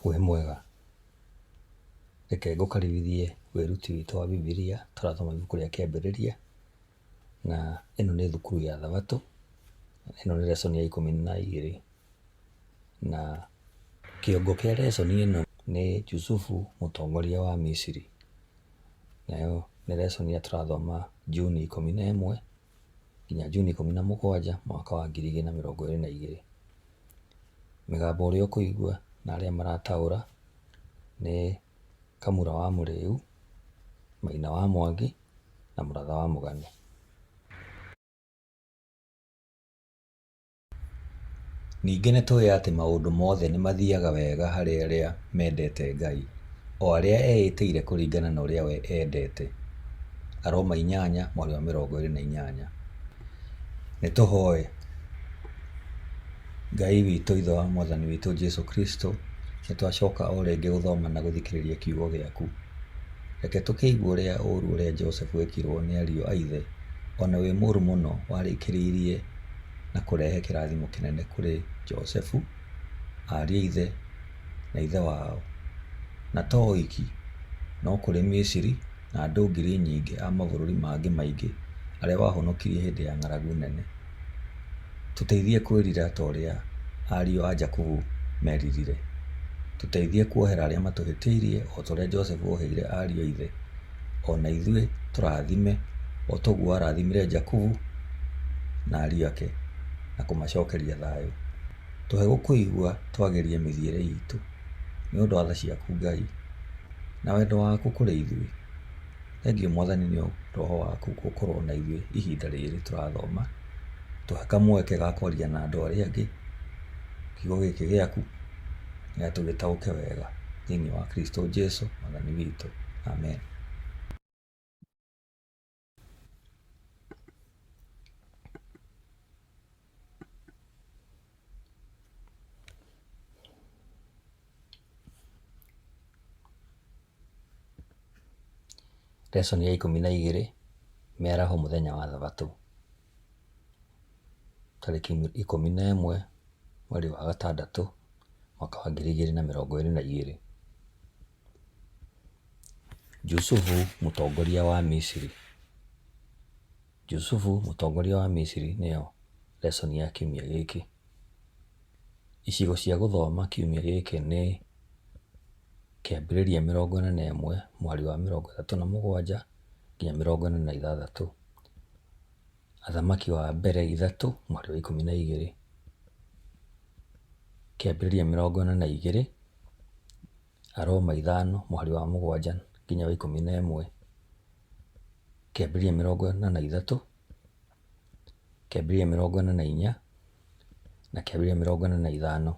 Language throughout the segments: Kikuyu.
Wĩ mwega? Reke ngũkaribithie wĩruti witũ wa Bibilia, tũrathoma ibuku rĩa Kĩambĩrĩria, na ĩno nĩ thukuru ya Thabatũ, ĩno nĩ lesson ya 12, na kĩongo kĩa lesson ĩno nĩ Jusufu mũtongoria wa Misiri, nayo nĩ lesson ĩrĩa tũrathoma Juni 11 nginya Juni 17 mwaka wa 2022. Mĩgambo ũrĩa ũkũigua na arĩa marataũra nĩ Kamura wa Mũrĩu, Maina wa Mwangi na Mũratha wa Mũgani. Ningĩ nĩ tũĩ atĩ maũndũ mothe nĩ mathiaga wega harĩ arĩa mendete Ngai, o arĩa eĩtĩire kũringana na ũrĩa we endete. Aroma 8 mũhari wa 28. Nĩ tũhoe. Ngai witũ Ithe wa Mwathani witũ Jesu Kristo, nĩ twacoka o rĩngĩ gũthoma na gũthikĩrĩria kiugo gĩaku. Reke tũkĩigue ũrĩa ũũru ũrĩa Josefu ekirwo nĩ ariũ a ithe, o na wĩ mũũru mũno, warĩkĩrĩirie na kũrehe kĩrathimo kĩnene kũrĩ Josefu, ariũ a ithe, na ithe wao. Na to oiki, no kũrĩ Misiri na andũ ngiri nyingĩ a mabũrũri mangĩ maingĩ arĩa wahonokirie hĩndĩ ya ng'aragu nene. Tũteithie kwĩrira ta ũrĩa ariũ a Jakubu meririre. Tũteithie kuohera arĩa matũhĩtĩirie o ta ũrĩa Josefu oheire ariũ a ithe. O na ithuĩ tũrathime o ta ũguo warathimire Jakubu na ariũ ake na kũmacokeria thayũ. Tũhe gũkũigua twagĩrie mĩthiĩre itũ nĩ ũndũ wa tha ciaku Ngai na wendo waku kũrĩ ithuĩ. Thengiũ Mwathani nĩ roho waku gũkorwo na ithuĩ ihinda rĩrĩ tũrathoma. Tũhe kamweke ga kwaria na andũ arĩa angĩ kiugo gĩkĩ gĩaku nĩgetha tũgĩtaũke wega thĩinĩ wa Kristo Jesu Mwathani witũ. Amen. Lesson ya 12, Mĩaraho mũthenya wa Thabatũ. Tarĩki 11 mweri wa gatandatũ mwaka wa 2022. Jusufu mũtongoria wa Misiri. Jusufu mũtongoria wa Misiri nĩyo lesson ya kiumia gĩkĩ. Icigo cia gũthoma kiumia gĩkĩ nĩ Kĩambĩrĩria 41 mũhari wa 37 nginya 46, Athamaki wa mbere 3 mũhari wa 12, Kĩambĩrĩria 42, Aroma 5 mũhari wa 7 nginya wa 11, Kĩambĩrĩria 43, Kĩambĩrĩria 44 na Kĩambĩrĩria 45.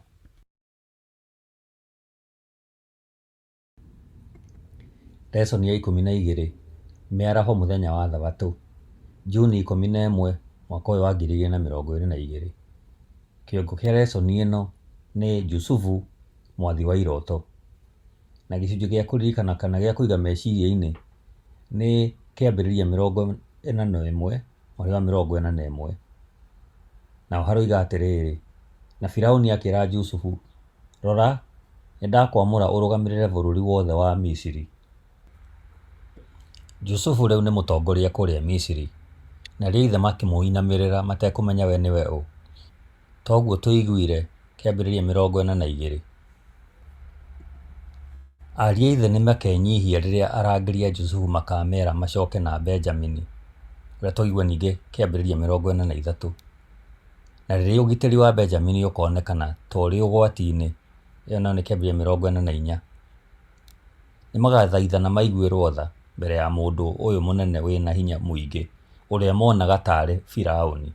Lesson ya 12, Mĩaraho mũthenya wa Thabatũ, Juni 11 mwaka ũyũ wa 2022. Kĩongo kĩa lesson ĩno nĩ Jusufu mwathi wa iroto. Na gĩcunjĩ gĩa kũririkana kana gĩa kũiga meciria-inĩ nĩ Kĩambĩrĩria 41 mũhari wa 41. Naho haroiga atĩrĩrĩ, na Firauni akĩra Jusufu, Rora, nĩndakwamũra ũrũgamĩrĩre bũrũri wothe wa Misiri. Jusufu rĩu nĩ mũtongoria kũrĩa Misiri, na ariũ a ithe makĩmũinamĩrĩra matekũmenya we nĩwe ũ. Toguo tũiguire Kĩambĩrĩria 42. Ariũ a ithe nĩmakenyihia rĩrĩa arangĩri a Jusufu makamera macoke na Benjamini, ũrĩa twaigua ningĩ Kĩambĩrĩria 43. Na rĩrĩa ũgitĩri wa Benjamini ũkonekana ta ũrĩ ũgwati-inĩ, ĩyo nayo nĩ Kĩambĩrĩria 44, nĩmagathaithana maiguĩrwo tha mbere ya mũndũ ũyũ mũnene wĩna hinya mũingĩ, ũrĩa monaga ta arĩ Firaũni.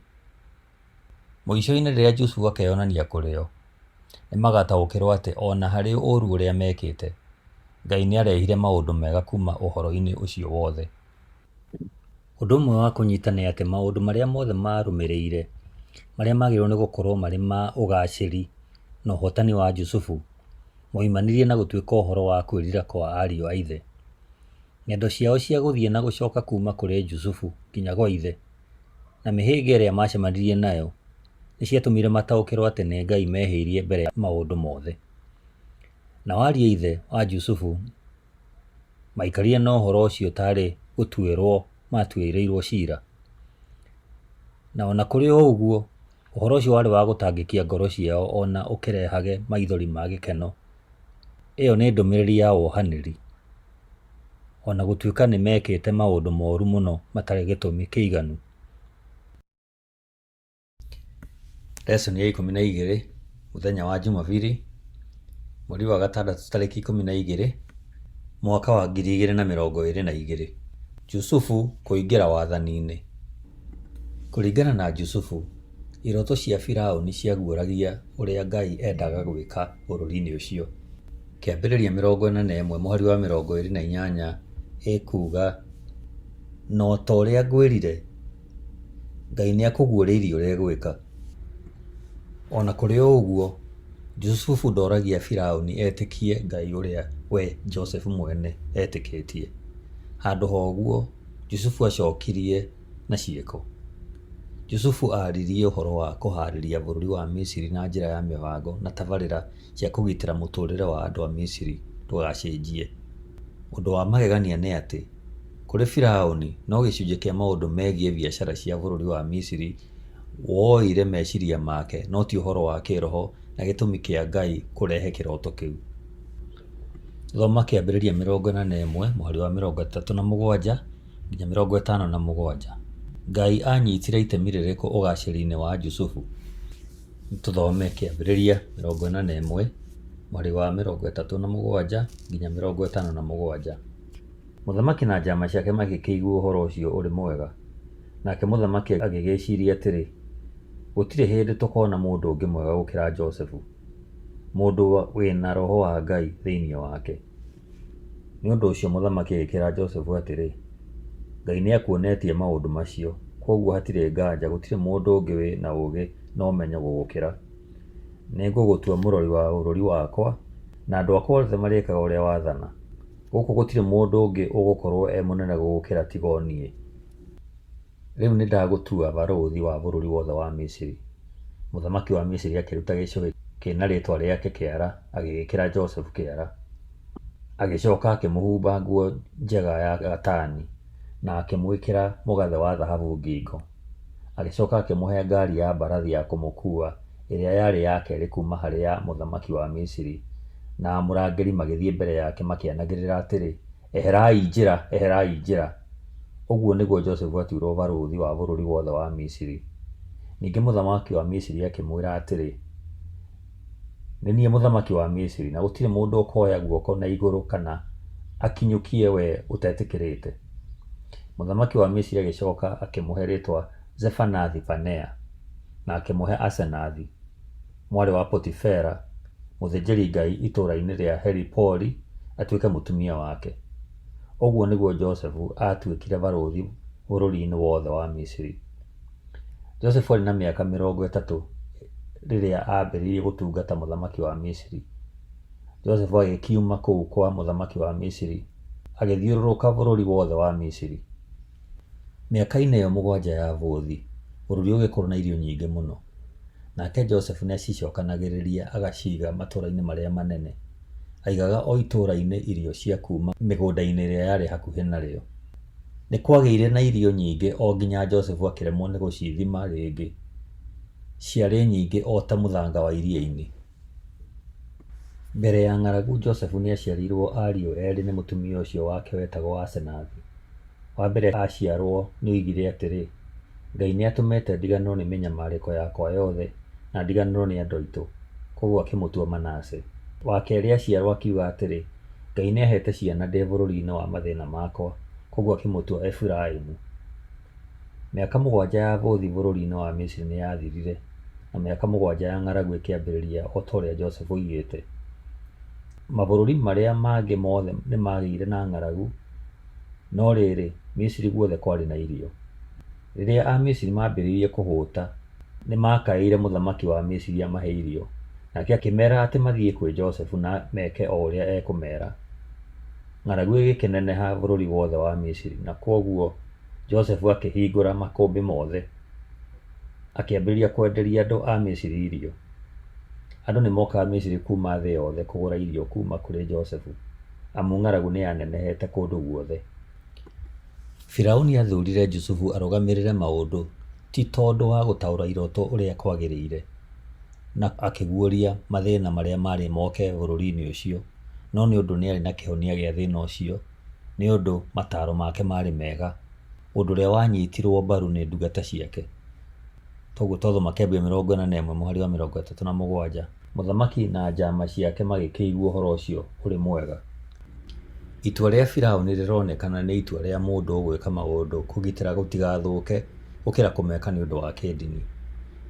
Mũico-inĩ rĩrĩa Jusufu akeyonania kũrĩ o, nĩ magataũkĩrũo atĩ o na harĩ ũũru ũrĩa meekĩte, Ngai nĩ aarehire maũndũ mega kuuma ũhoro-inĩ ũcio wothe. Ũndũ ũmwe wa kũnyita nĩ atĩ maũndũ marĩa mothe maarũmĩrĩire, marĩa magĩrĩirũo nĩ gũkorũo marĩ ma ũgaacĩri na ũhootani wa Jusufu, moimanirie na gũtuĩka ũhoro wa kwĩrira kwa ariũ a ithe. Ng'endo ciao cia gũthiĩ na gũcoka kuuma kũrĩ Jusufu nginya gwa ithe, na mĩhĩnga ĩrĩa maacemanirie nayo, nĩ ciatũmire mataũkĩrũo atĩ nĩ Ngai meehĩirie mbere ya maũndũ mothe. Nao ariũ a ithe wa Jusufu maikarire na ũhoro ũcio ta arĩ gũtuĩrũo maatuĩrĩirũo cira. Na o na kũrĩ o ũguo, ũhoro ũcio warĩ wa gũtangĩkia ngoro ciao o na ũkĩrehage maithori ma gĩkeno. Ĩyo nĩ ndũmĩrĩri ya wohanĩri, o na gũtuĩka nĩ meekĩte maũndũ moru mũno matarĩ gĩtũmi kĩiganu. Lesson ya 12 mũthenya wa Jumabiri, mweri wa gatandatũ tarĩki 12, mwaka wa 2022. Jusufu kũingĩra wathani-inĩ. Kũringana na Jusufu, iroto cia Firaũni ciaguũragia ũrĩa Ngai endaga gwĩka bũrũri-inĩ ũcio. Kĩambĩrĩria 41 mũhari wa 28 ĩkuuga, Na o ta ũrĩa ngwĩrire, Ngai nĩ akũguũrĩirie ũrĩa egwĩka. O na kũrĩ o ũguo, Jusufu ndooragia Firaũni etĩkie Ngai ũrĩa we Joseph mwene eetĩkĩtie. Handũ ha ũguo, Jusufu aacokirie na ciĩko. Jusufu aaririe ũhoro wa kũhaarĩria bũrũri wa Misiri na njĩra ya mĩbango na tabarĩra cia kũgitĩra mũtũũrĩre wa andũ a Misiri ndũgacenjie. Ũndũ wa magegania nĩ atĩ, kũrĩ Firaũni no gĩcunjĩ kĩa maũndũ megiĩ biacara cia bũrũri wa Misiri woire meciria make no ti ũhoro wa kĩĩroho na gĩtũmi kĩa Ngai kũrehe kĩroto kĩu. Thoma Kĩambĩrĩria 41 mũhari wa 37 nginya 57. Ngai aanyitire itemi rĩrĩkũ ũgaacĩru-inĩ wa Jusufu? Nĩ tũthome Kĩambĩrĩria 41 mũhari wa 37 nginya 57. Mũthamaki na njaama ciake magĩkĩigua ũhoro ũcio ũrĩ mwega. Nake mũthamaki agĩgĩciria atĩrĩ, Gũtirĩ hĩndĩ tũkona mũndũ ũngĩ mwega gũkĩra Josefu, mũndũ wĩ na roho wa Ngai thĩinĩ wake. Nĩ ũndũ ũcio mũthamaki agĩkĩĩra Josefu atĩrĩ, Ngai nĩakuonetie maũndũ macio, kwoguo hatirĩ nganja gũtirĩ mũndũ ũngĩ wĩ na ũũgĩ na ũmenyo gũgũkĩra. Nĩngũgũtua mũrori wa bũrũri wakwa, na andũ akwa othe marĩĩkaga ũrĩa wathana. Gũkũ gũtirĩ mũndũ ũngĩ ũgũkorwo e mũnene gũgũkĩra tiga o niĩ. Rĩu nĩndagũtua barũthi wa bũrũri wothe wa Misiri. Mũthamaki wa Misiri akĩruta gĩcũhĩ kĩ na rĩĩtwa rĩake kĩara agĩgĩĩkĩra Josefu kĩara. Agĩcooka akĩmũhumba nguo njega ya gatani na akĩmwĩkĩra mũgathĩ wa thahabu ngingo. Agĩcooka akĩmũhe ngaari ya mbarathi ya kũmũkuua ĩrĩa yarĩ ya keerĩ kuuma harĩ ya mũthamaki wa Misiri, na amũrangĩri magĩthiĩ mbere yake makĩanagĩrĩra atĩrĩ, Eherai njĩra! Eherai njĩra! Ũguo nĩguo Josefu aatuirwo barũthi wa bũrũri wothe wa Misiri. Ningĩ mũthamaki wa Misiri akĩmwĩra atĩrĩ, Nĩ niĩ mũthamaki wa Misiri, na gũtirĩ mũndũ ũkoya guoko na igũrũ kana akinyũkie wee ũtetĩkĩrĩte. Mũthamaki wa Misiri agĩcoka akĩmũhe rĩĩtwa Zefanathi-Panea, na akĩmũhe Asenathi, mwarĩ wa Potifera, mũthĩnjĩri-ngai itũũra-inĩ rĩa Helipoli atuĩke mũtumia wake. Ũguo nĩguo Josefu aatuĩkire barũthi bũrũri-inĩ wothe wa Misiri. Josefu aarĩ na mĩaka 30 rĩrĩa aambĩrĩirie gũtungata mũthamaki wa Misiri. Josefu agĩkiuma kũu kwa mũthamaki wa Misiri, agĩthiũrũrũka bũrũri wothe wa Misiri. Mĩaka-inĩ ĩyo 7 ya bũthi, bũrũri ũgĩkorwo na irio nyingĩ mũno. Nake Josefu nĩacicokanagĩrĩria agaciiga matũũra-inĩ marĩa manene. Aigaga o itũũra-inĩ irio cia kuuma mĩgũnda-inĩ ĩrĩa yarĩ hakuhĩ narĩo. Nĩ kwagĩire na irio nyingĩ o nginya Josefu akĩremwo nĩ gũcithima rĩngĩ, ciarĩ nyingĩ o ta mũthanga wa iria-inĩ. Mbere ya ng'aragu Josefu nĩaciarĩirwo aariũ eerĩ nĩ mũtumia ũcio wake wetagwo Asenathi. Wa mbere aaciarwo nĩoigire atĩrĩ, Ngai nĩatũmĩte ndiganĩrwo nĩ mĩnyamarĩko yakwa yothe na ndiganĩrwo nĩ andũ aitũ. Kwoguo akĩmũtua Manase. Wa keerĩ aaciarwo akiuga atĩrĩ, Ngai nĩaheete ciana ndĩ bũrũriinĩ wa mathĩĩna makwa. Kwoguo akĩmũtua Efiraimu. Mĩaka 7 ya bũthi bũrũriinĩ wa Misiri nĩyathirire, na mĩaka 7 ya ng'aragu ĩkĩambĩrĩria o ta ũrĩa Josefu oigĩte. Mabũrũri marĩa mangĩ mothe nĩmagĩire na ng'aragu, no rĩrĩ, Misiri guothe kwarĩ na irio. Rĩrĩa Amisiri maambĩrĩirie kũhũta, nĩmakaĩire mũthamaki wa Misiri amahe irio, nake akĩmeera atĩ mathiĩ kwĩ Josefu na meke o ũrĩa ekũmeera. Ng'aragu ĩgĩkĩneneha bũrũri wothe wa Misiri, na kwoguo Josefu akĩhingũra makũmbĩ mothe, akĩambĩrĩria kwenderia andũ a Misiri irio. Andũ nĩ mokaga Misiri kuuma thĩ yothe kũgũra irio kuuma kũrĩ Josefu, amu ng'aragu nĩyaneneheete kũndũ guothe. Firauni aathurire Jusufu arũgamĩrĩre maũndũ ti tondũ wa gũtaũra iroto ũrĩa kwagĩrĩire na akĩguũria mathĩna marĩa maarĩ moke bũrũri-inĩ ũcio, no nĩ ũndũ nĩ aarĩ na kĩhonia gĩa thĩna ũcio nĩ ũndũ mataaro make maarĩ mega, ũndũ ũrĩa wanyitirũo mbaru nĩ ndungata ciake. Toguo twathoma Kĩambĩrĩria 41 mũhari wa 37. Mũthamaki na njaama ciake magĩkĩigua ũhoro ũcio ũrĩ mwega. Itua rĩa Firauni rĩronekana nĩ itua rĩa mũndũ ũgwĩka maũndũ kũgitĩra gũtigathũke gũkĩra kũmeka nĩ ũndũ wa kĩndini.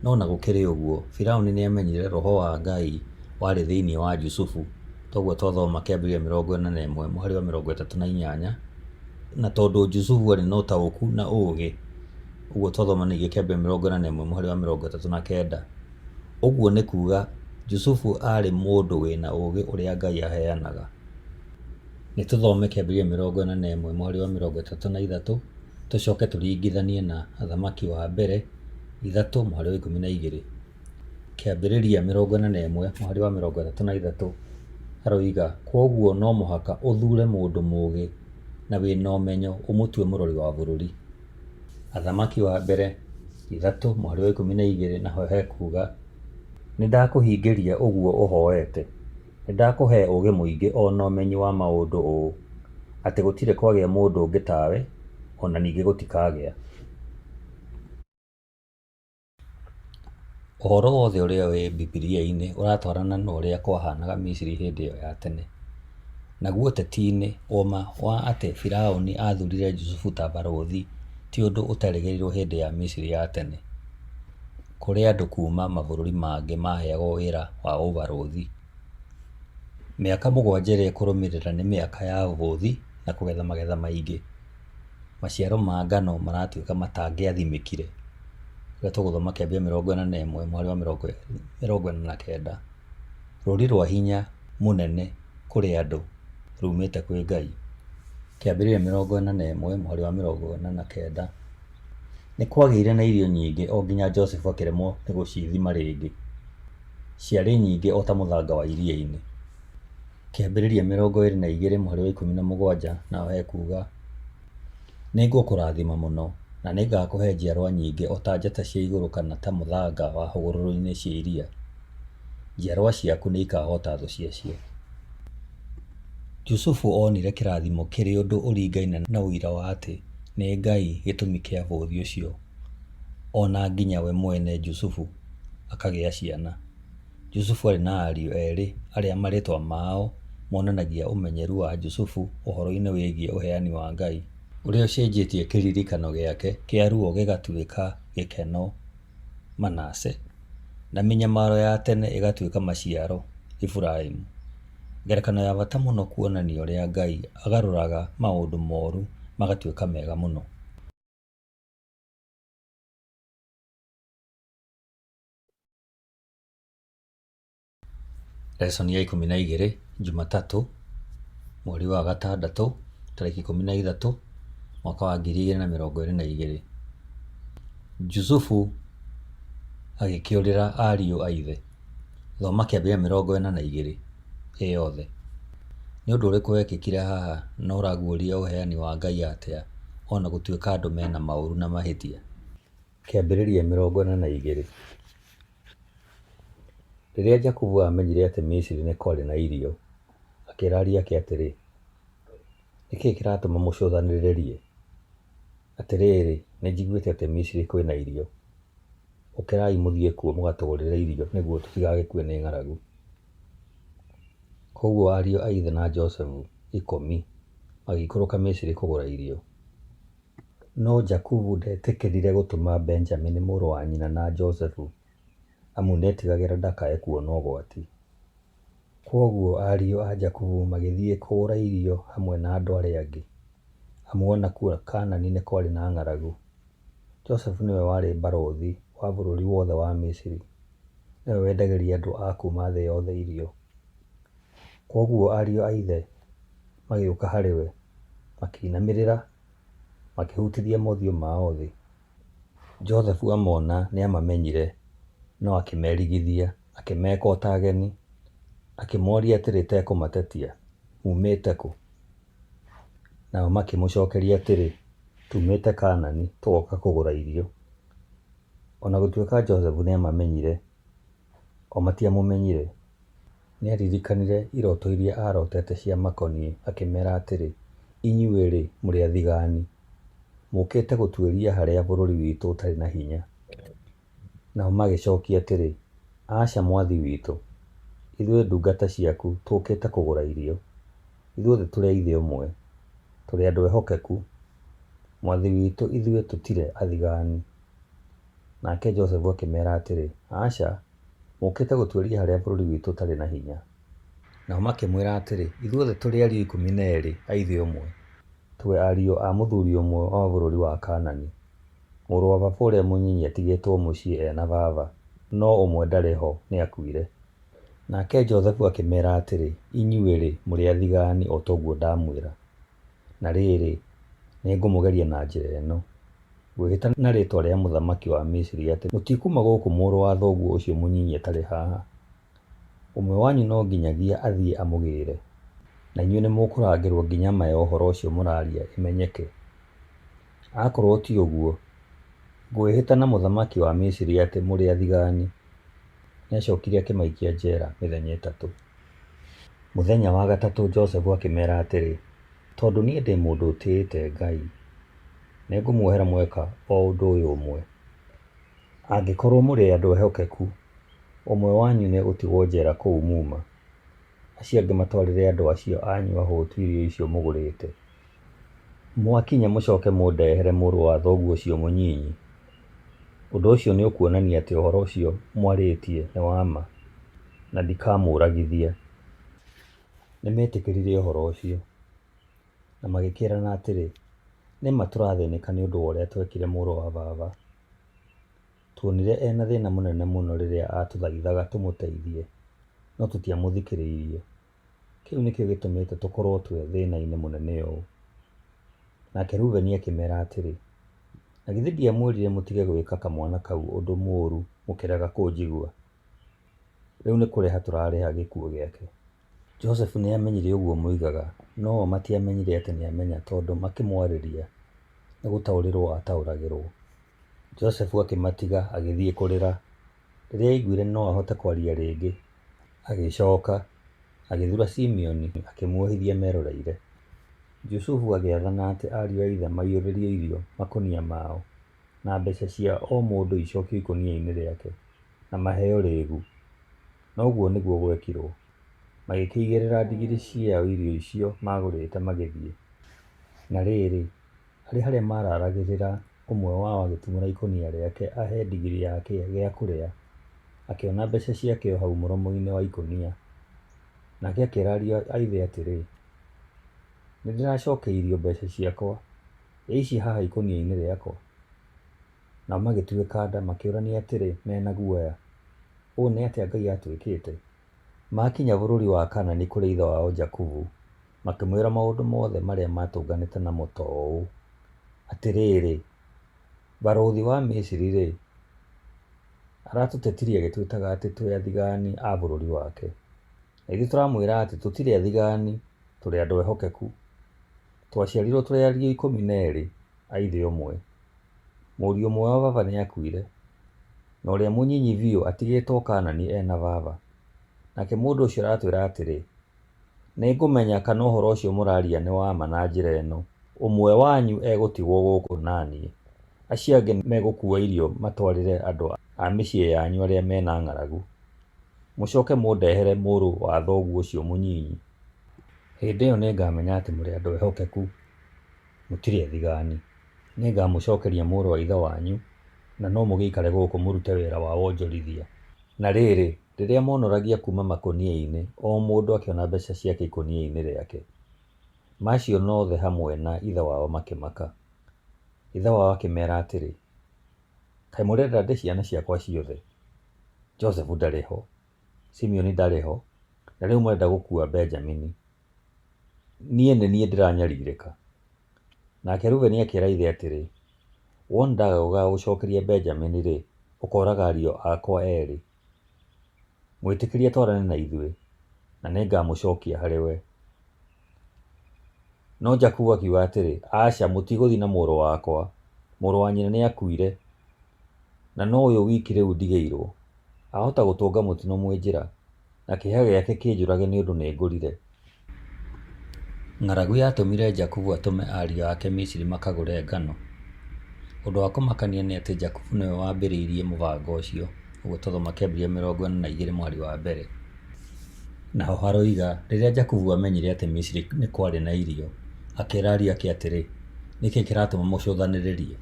No ona gũkĩrĩ ũguo, Firauni nĩ amenyire roho wa Ngai warĩ thĩinĩ wa Jusufu, toguo twathoma Kĩambĩrĩria 41 mũhari wa 38, na tondũ Jusufu arĩ na ũtaũku na ũũgĩ, ũguo twathoma ningĩ Kĩambĩrĩria 41 mũhari wa 39. Ũguo nĩ kuuga Jusufu aarĩ mũndũ wĩna ũũgĩ ũrĩa Ngai aheanaga. Nĩ tũthome Kĩambĩrĩria 41 mũhari wa 33 tũcoke tũringithanie na Athamaki wa Mbere 3 mũhari wa 12. Kĩambĩrĩria 41 mũhari wa 33 haroiga, Kwoguo no mũhaka ũthuure mũndũ mũũgĩ na wĩ na ũmenyo ũmũtue mũrori wa bũrũri. Athamaki wa Mbere 3 mũhari wa 12 naho hekuuga, Nĩndakũhingĩria ũguo ũhoete. Nĩndakũhe ũũgĩ mũingĩ o na ũmenyi wa maũndũ ũũ, atĩ gũtirĩ kwagĩa mũndũ ũngĩ tawe, o na ningĩ gũtikagĩa. Ũhoro wothe ũrĩa wĩ Bibilia-inĩ ũratwarana na ũrĩa kwahanaga Misiri hĩndĩ ĩyo ya tene. Naguo ũteti-inĩ, ũma wa atĩ Firauni aathurire Jusufu ta barũthi ti ũndũ ũterĩgĩrĩirũo hĩndĩ ya Misiri ya tene, kũrĩa andũ kuuma mabũrũri mangĩ maaheagwo wĩra wa ũbarũthi. Mĩaka 7 ĩrĩa ĩkũrũmĩrĩra nĩ mĩaka ya bũthi na kũgetha magetha maingĩ. Maciaro ma ngano maratuĩka matangĩathimĩkire. Ũrĩa tũgũthoma Kĩambĩrĩria 41 mũhari wa 49. Rũri rwa hinya mũnene kũrĩ andũ rumĩte kwĩ Ngai. Kĩambĩrĩria 41 mũhari wa 49. Nĩ kwagĩire na irio nyingĩ o nginya Josefu akĩremwo nĩ gũcithima rĩngĩ. Ciarĩ nyingĩ o ta mũthanga wa iria-inĩ. Kĩambĩrĩria 22 mũhari wa 17 naho hekuuga, Nĩngũkũrathima mũno, na nĩngakũhe njiarwa nyingĩ o ta njata cia igũrũ kana ta mũthanga wa hũgũrũrũ-inĩ cia iria. Njiarwa ciaku nĩikahoota thũ ciacio. Jusufu onire kĩrathimo kĩrĩ ũndũ ũringaine na ũira wa atĩ nĩ Ngai gĩtũmi kĩa bũthi ũcio o na nginya we mwene Jusufu akagĩa ciana. Jusufu aarĩ na ariũ erĩ arĩa marĩĩtwa mao monanagia ũmenyeru wa Jusufu ũhoro-inĩ wĩgiĩ ũheani wa Ngai, ũrĩa ũcenjetie kĩririkano gĩake kĩa ruo gĩgatuĩka gĩkeno Manase, na mĩnyamaro ya tene ĩgatuĩka maciaro Efiraimu. Ngerekano ya bata mũno kuonania ũrĩa Ngai agarũraga maũndũ moru magatuĩka mega mũno. Lesson ya 12, Jumatatũ, mweri wa gatandatũ, tarĩki 13, mwaka wa 2022. Jusufu agĩkĩũrĩra ariũ a ithe. Thoma Kĩambĩrĩria 42 ĩ yothe. Nĩ ũndũ ũrĩkũ wekĩkire haha na ũraguũria ũheani wa Ngai atĩa o na gũtuĩka andũ mena maũru na mahĩtia? Kĩambĩrĩria 42. Rĩrĩa Jakubu aamenyire atĩ Misiri nĩ kwarĩ na irio, akĩĩra ariũ ake atĩrĩ, Nĩ kĩĩ kĩratũma mũcũthanĩrĩrie? Atĩrĩrĩ, nĩnjiguĩte atĩ Misiri kwĩ na irio. Ũkĩrai mũthiĩ kuo mũgatũgũrĩre irio nĩguo tũtigagĩkue nĩ ng'aragu. Kwoguo ariũ a ithe na Josefu 10 magĩikũrũka Misiri kũgũra irio. No Jakubu ndetĩkĩrire gũtũma Benjamini mũrũ wa nyina na Josefu, amu nĩetigagĩra ndakae kuona ũgwati. Kwoguo ariũ a Jakubu magĩthiĩ kũgũra irio hamwe na andũ arĩa angĩ, amu o nakuo Kaanani nĩ kwarĩ na ng'aragu. Josefu nĩwe warĩ barũthi wa bũrũri wothe wa Misiri, nĩwe wendagĩria andũ a kuuma thĩ yothe irio. Kwoguo ariũ a ithe magĩũka harĩ we, makĩinamĩrĩra, makĩhutithia mothiũ mao thĩ. Josefu amona nĩamamenyire, no akĩmerigithia. Akĩmeka o ta ageni. Akĩmoria atĩrĩ atekũmatetia, Muumĩte kũ? Nao makĩmũcokeria atĩrĩ, Tuumĩte Kanaani tũgoka kũgũra irio. O na gũtuĩka Josefu nĩ aamamenyire, o matiamũmenyire. Nĩ aaririkanire iroto iria aarotete ciamakoniĩ, akĩmeera atĩrĩ, Inyuĩ-rĩ, mũrĩ athigaani! Mũũkĩte gũtuĩria harĩa bũrũri witũ ũtarĩ na hinya. Nao magĩcokia atĩrĩ, Aca, mwathi witũ, ithuĩ ndungata ciaku tũũkĩte kũgũra irio. Ithuothe tũrĩ a ithe ũmwe. Tũrĩ andũ ehokeku. Mwathi witũ ithuĩ tũtirĩ athigaani. Nake Josefu akĩmeera atĩrĩ, Aca, mũũkĩte gũtuĩria harĩa bũrũri witũ ũtarĩ na hinya. Nao makĩmwĩra atĩrĩ, Ithuothe tũrĩ ariũ 12 a ithe ũmwe. Twĩ ariũ a mũthuri ũmwe wa bũrũri wa Kaanani. Mũrũ wa baba ũrĩa mũnyinyi atigĩtwo mũciĩ e na baba, no ũmwe ndarĩ ho, nĩakuire. Nake Josefu akĩmeera atĩrĩ, Inyuĩ-rĩ, mũrĩ athigaani o ta ũguo ndamwĩra. Na rĩrĩ, nĩngũmũgeria na njĩra ĩno, ngwĩhĩta na rĩĩtwa rĩa mũthamaki wa Misiri atĩ mũtikuuma gũkũ mũrũ wa thoguo ũcio mũnyinyi atarĩ haha. Ũmwe wanyu no nginyagia athiĩ amũgĩre, na inyuĩ nĩmũkũrangĩrwo nginya ma ya ũhoro ũcio mũraaria ĩmenyeke. Akorwo ti ũguo, ngwĩhĩta na mũthamaki wa Misiri atĩ mũrĩ athigaani. Nĩacokire akĩmaikia njeera mĩthenya ĩtatũ. Mũthenya wa gatatũ Josefu akĩmeera atĩrĩ, Tondũ niĩ ndĩ mũndũ ũtĩĩte Ngai, nĩngũmuohera mweka o ũndũ ũyũ ũmwe. Angĩkorwo mũrĩ andũ ehokeku, ũmwe wanyu nĩegũtigwo njeera kũu muuma, acio angĩ matwarĩre andũ acio anyu ahũtu irio icio mũgũrĩte. Mwakinya mũcoke mũndehere mũrũ wa thoguo ũcio mũnyinyi. Ũndũ ũcio nĩũkuonania atĩ ũhoro ũcio mwarĩtie nĩ wa ma, na ndikamũũragithia. Nĩmetĩkĩrire ũhoro ũcio, na magĩkĩĩrana atĩrĩ, Nĩ ma tũrathĩnĩka nĩ ũndũ wa ũrĩa twekire mũrũ wa baba. Tuonire e na thĩna mũnene mũno rĩrĩa aatũthaithaga tũmũteithie, no tũtiamũthikĩrĩirie. Kĩu nĩkĩo gĩtũmĩte tũkorũo twĩ thĩna-inĩ mũnene ũũ. Nake Rubeni akĩmeera atĩrĩ, Na githĩ ndiamwĩrire mũtige gwĩka kamwana kau ũndũ mũũru mũkĩrega kũnjigua? Rĩu nĩ kũrĩha tũrarĩha gĩkuũ gĩake. Josefu nĩamenyire ũguo moigaga, no-o matiamenyire atĩ nĩamenya tondũ makĩmwarĩria nĩ gũtaũrĩrwo aataũragĩrwo. Josefu akĩmatiga, agĩthiĩ kũrĩra. Rĩrĩa aiguire no ahote kwaria rĩngĩ, agĩcooka, agĩthuura Simeoni, akĩmuohithia meroreire. Jusufu agĩathana atĩ ariũ a ithe maiyũrĩrio irio makũnia mao, na mbeca cia o mũndũ icokio ikũnia-inĩ rĩake, na maheo rĩĩgu. Na ũguo nĩguo gwekirũo. Magĩkĩigĩrĩra ndigiri ciao irio icio maagũrĩte magĩthiĩ. Na rĩrĩ, arĩ harĩa maararagĩrĩra, ũmwe wao agĩtumũra ikũnia rĩake ahe ndigiri yake gĩa kũrĩa, akĩona mbeca ciake o hau mũromo-inĩ wa ikũnia. Nake akĩĩra ariũ a ithe atĩrĩ, Nĩndĩracokeirio mbeca ciakwa, ĩ ici haha ikũnia-inĩ rĩakwa. Nao magĩtuĩka nda, makĩũrania atĩrĩ me na guoya, Ũũ nĩ atĩa Ngai atwĩkĩte? Maakinya bũrũri wa Kanaani kũrĩ ithe wao Jakubu, makĩmwĩra maũndũ mothe marĩa maatũnganĩte namo ta ũũ, Atĩrĩrĩ, barũthi wa Misiri-rĩ, aratũtetirie agĩtwĩtaga atĩ twĩ athigaani a bũrũri wake. Na ithuĩ tũramwĩra atĩ tũtirĩ athigaani, tũrĩ andũ ehokeku. Twaciarirũo tũrĩ ariũ 12 a ithe ũmwe. Mũriũ ũmwe wa baba nĩakuire, na ũrĩa mũnyinyi biũ atigĩtwo Kaanani e na baba. Nake mũndũ ũcio aratwĩra atĩrĩ, 'Nĩngũmenya kana ũhoro ũcio mũraaria nĩ wa ma na njĩra ĩno, ũmwe wanyu egũtigwo gũkũ na niĩ, acio angĩ megũkuua irio matwarĩre andũ a mĩciĩ yanyu arĩa me na ng'aragu. Mũcoke mũndehere mũrũ wa thoguo ũcio mũnyinyi. Hĩndĩ ĩyo nĩngamenya atĩ mũrĩ andũ ehokeku, mũtirĩ athigaani. Nĩngamũcokeria mũrũ wa ithe wanyu, na no mũgĩikare gũkũ mũrute wĩra wa wonjorithia. Na rĩrĩ, rĩrĩa monoragia kuuma makũnia-inĩ, o mũndũ akĩona mbeca ciake ikũnia-inĩ rĩake. Maciona othe hamwe na ithe wao makĩmaka. Ithe wao akĩmeera atĩrĩ, Kaĩ mũrenda nde ciana ciakwa ciothe? Josefu ndarĩ ho, Simeoni ndarĩ ho, na rĩu mũrenda gũkuua Benjamini. Niĩ nĩ niĩ ndĩranyarirĩka. Nake Rubeni akĩĩra ithe atĩrĩ, Wona ndaga gũgagũcokeria Benjamini-rĩ, ũkooraga ariũ akwa erĩ. Mwĩtĩkĩrie atwarane na ithuĩ, na nĩngamũcookia harĩ we. No Jakubu akiuga atĩrĩ, Aca, mũtigũthiĩ na mũrũ wakwa, mũrũ wa nyina nĩakuire, na no ũyũ wiki rĩu ndigĩirwo. Ahota gũtũnga mũtino mwĩ njĩra, na kĩeha gĩake kĩnjũrage nĩ ũndũ nĩngũrire. Ng'aragu yatũmire Jakubu atũme ariũ ake Misiri makagũre ngano. Ũndũ wa kũmakania nĩ atĩ Jakubu nĩwe waambĩrĩirie mũbango ũcio, ũguo twathoma Kĩambĩrĩria 42 mũhari wa mbere. Naho haroiga, Rĩrĩa Jakubu aamenyire atĩ Misiri nĩ kwarĩ na irio, akĩĩra ariũ ake atĩrĩ, Nĩ kĩĩ kĩratũma mũcũthanĩrĩrie?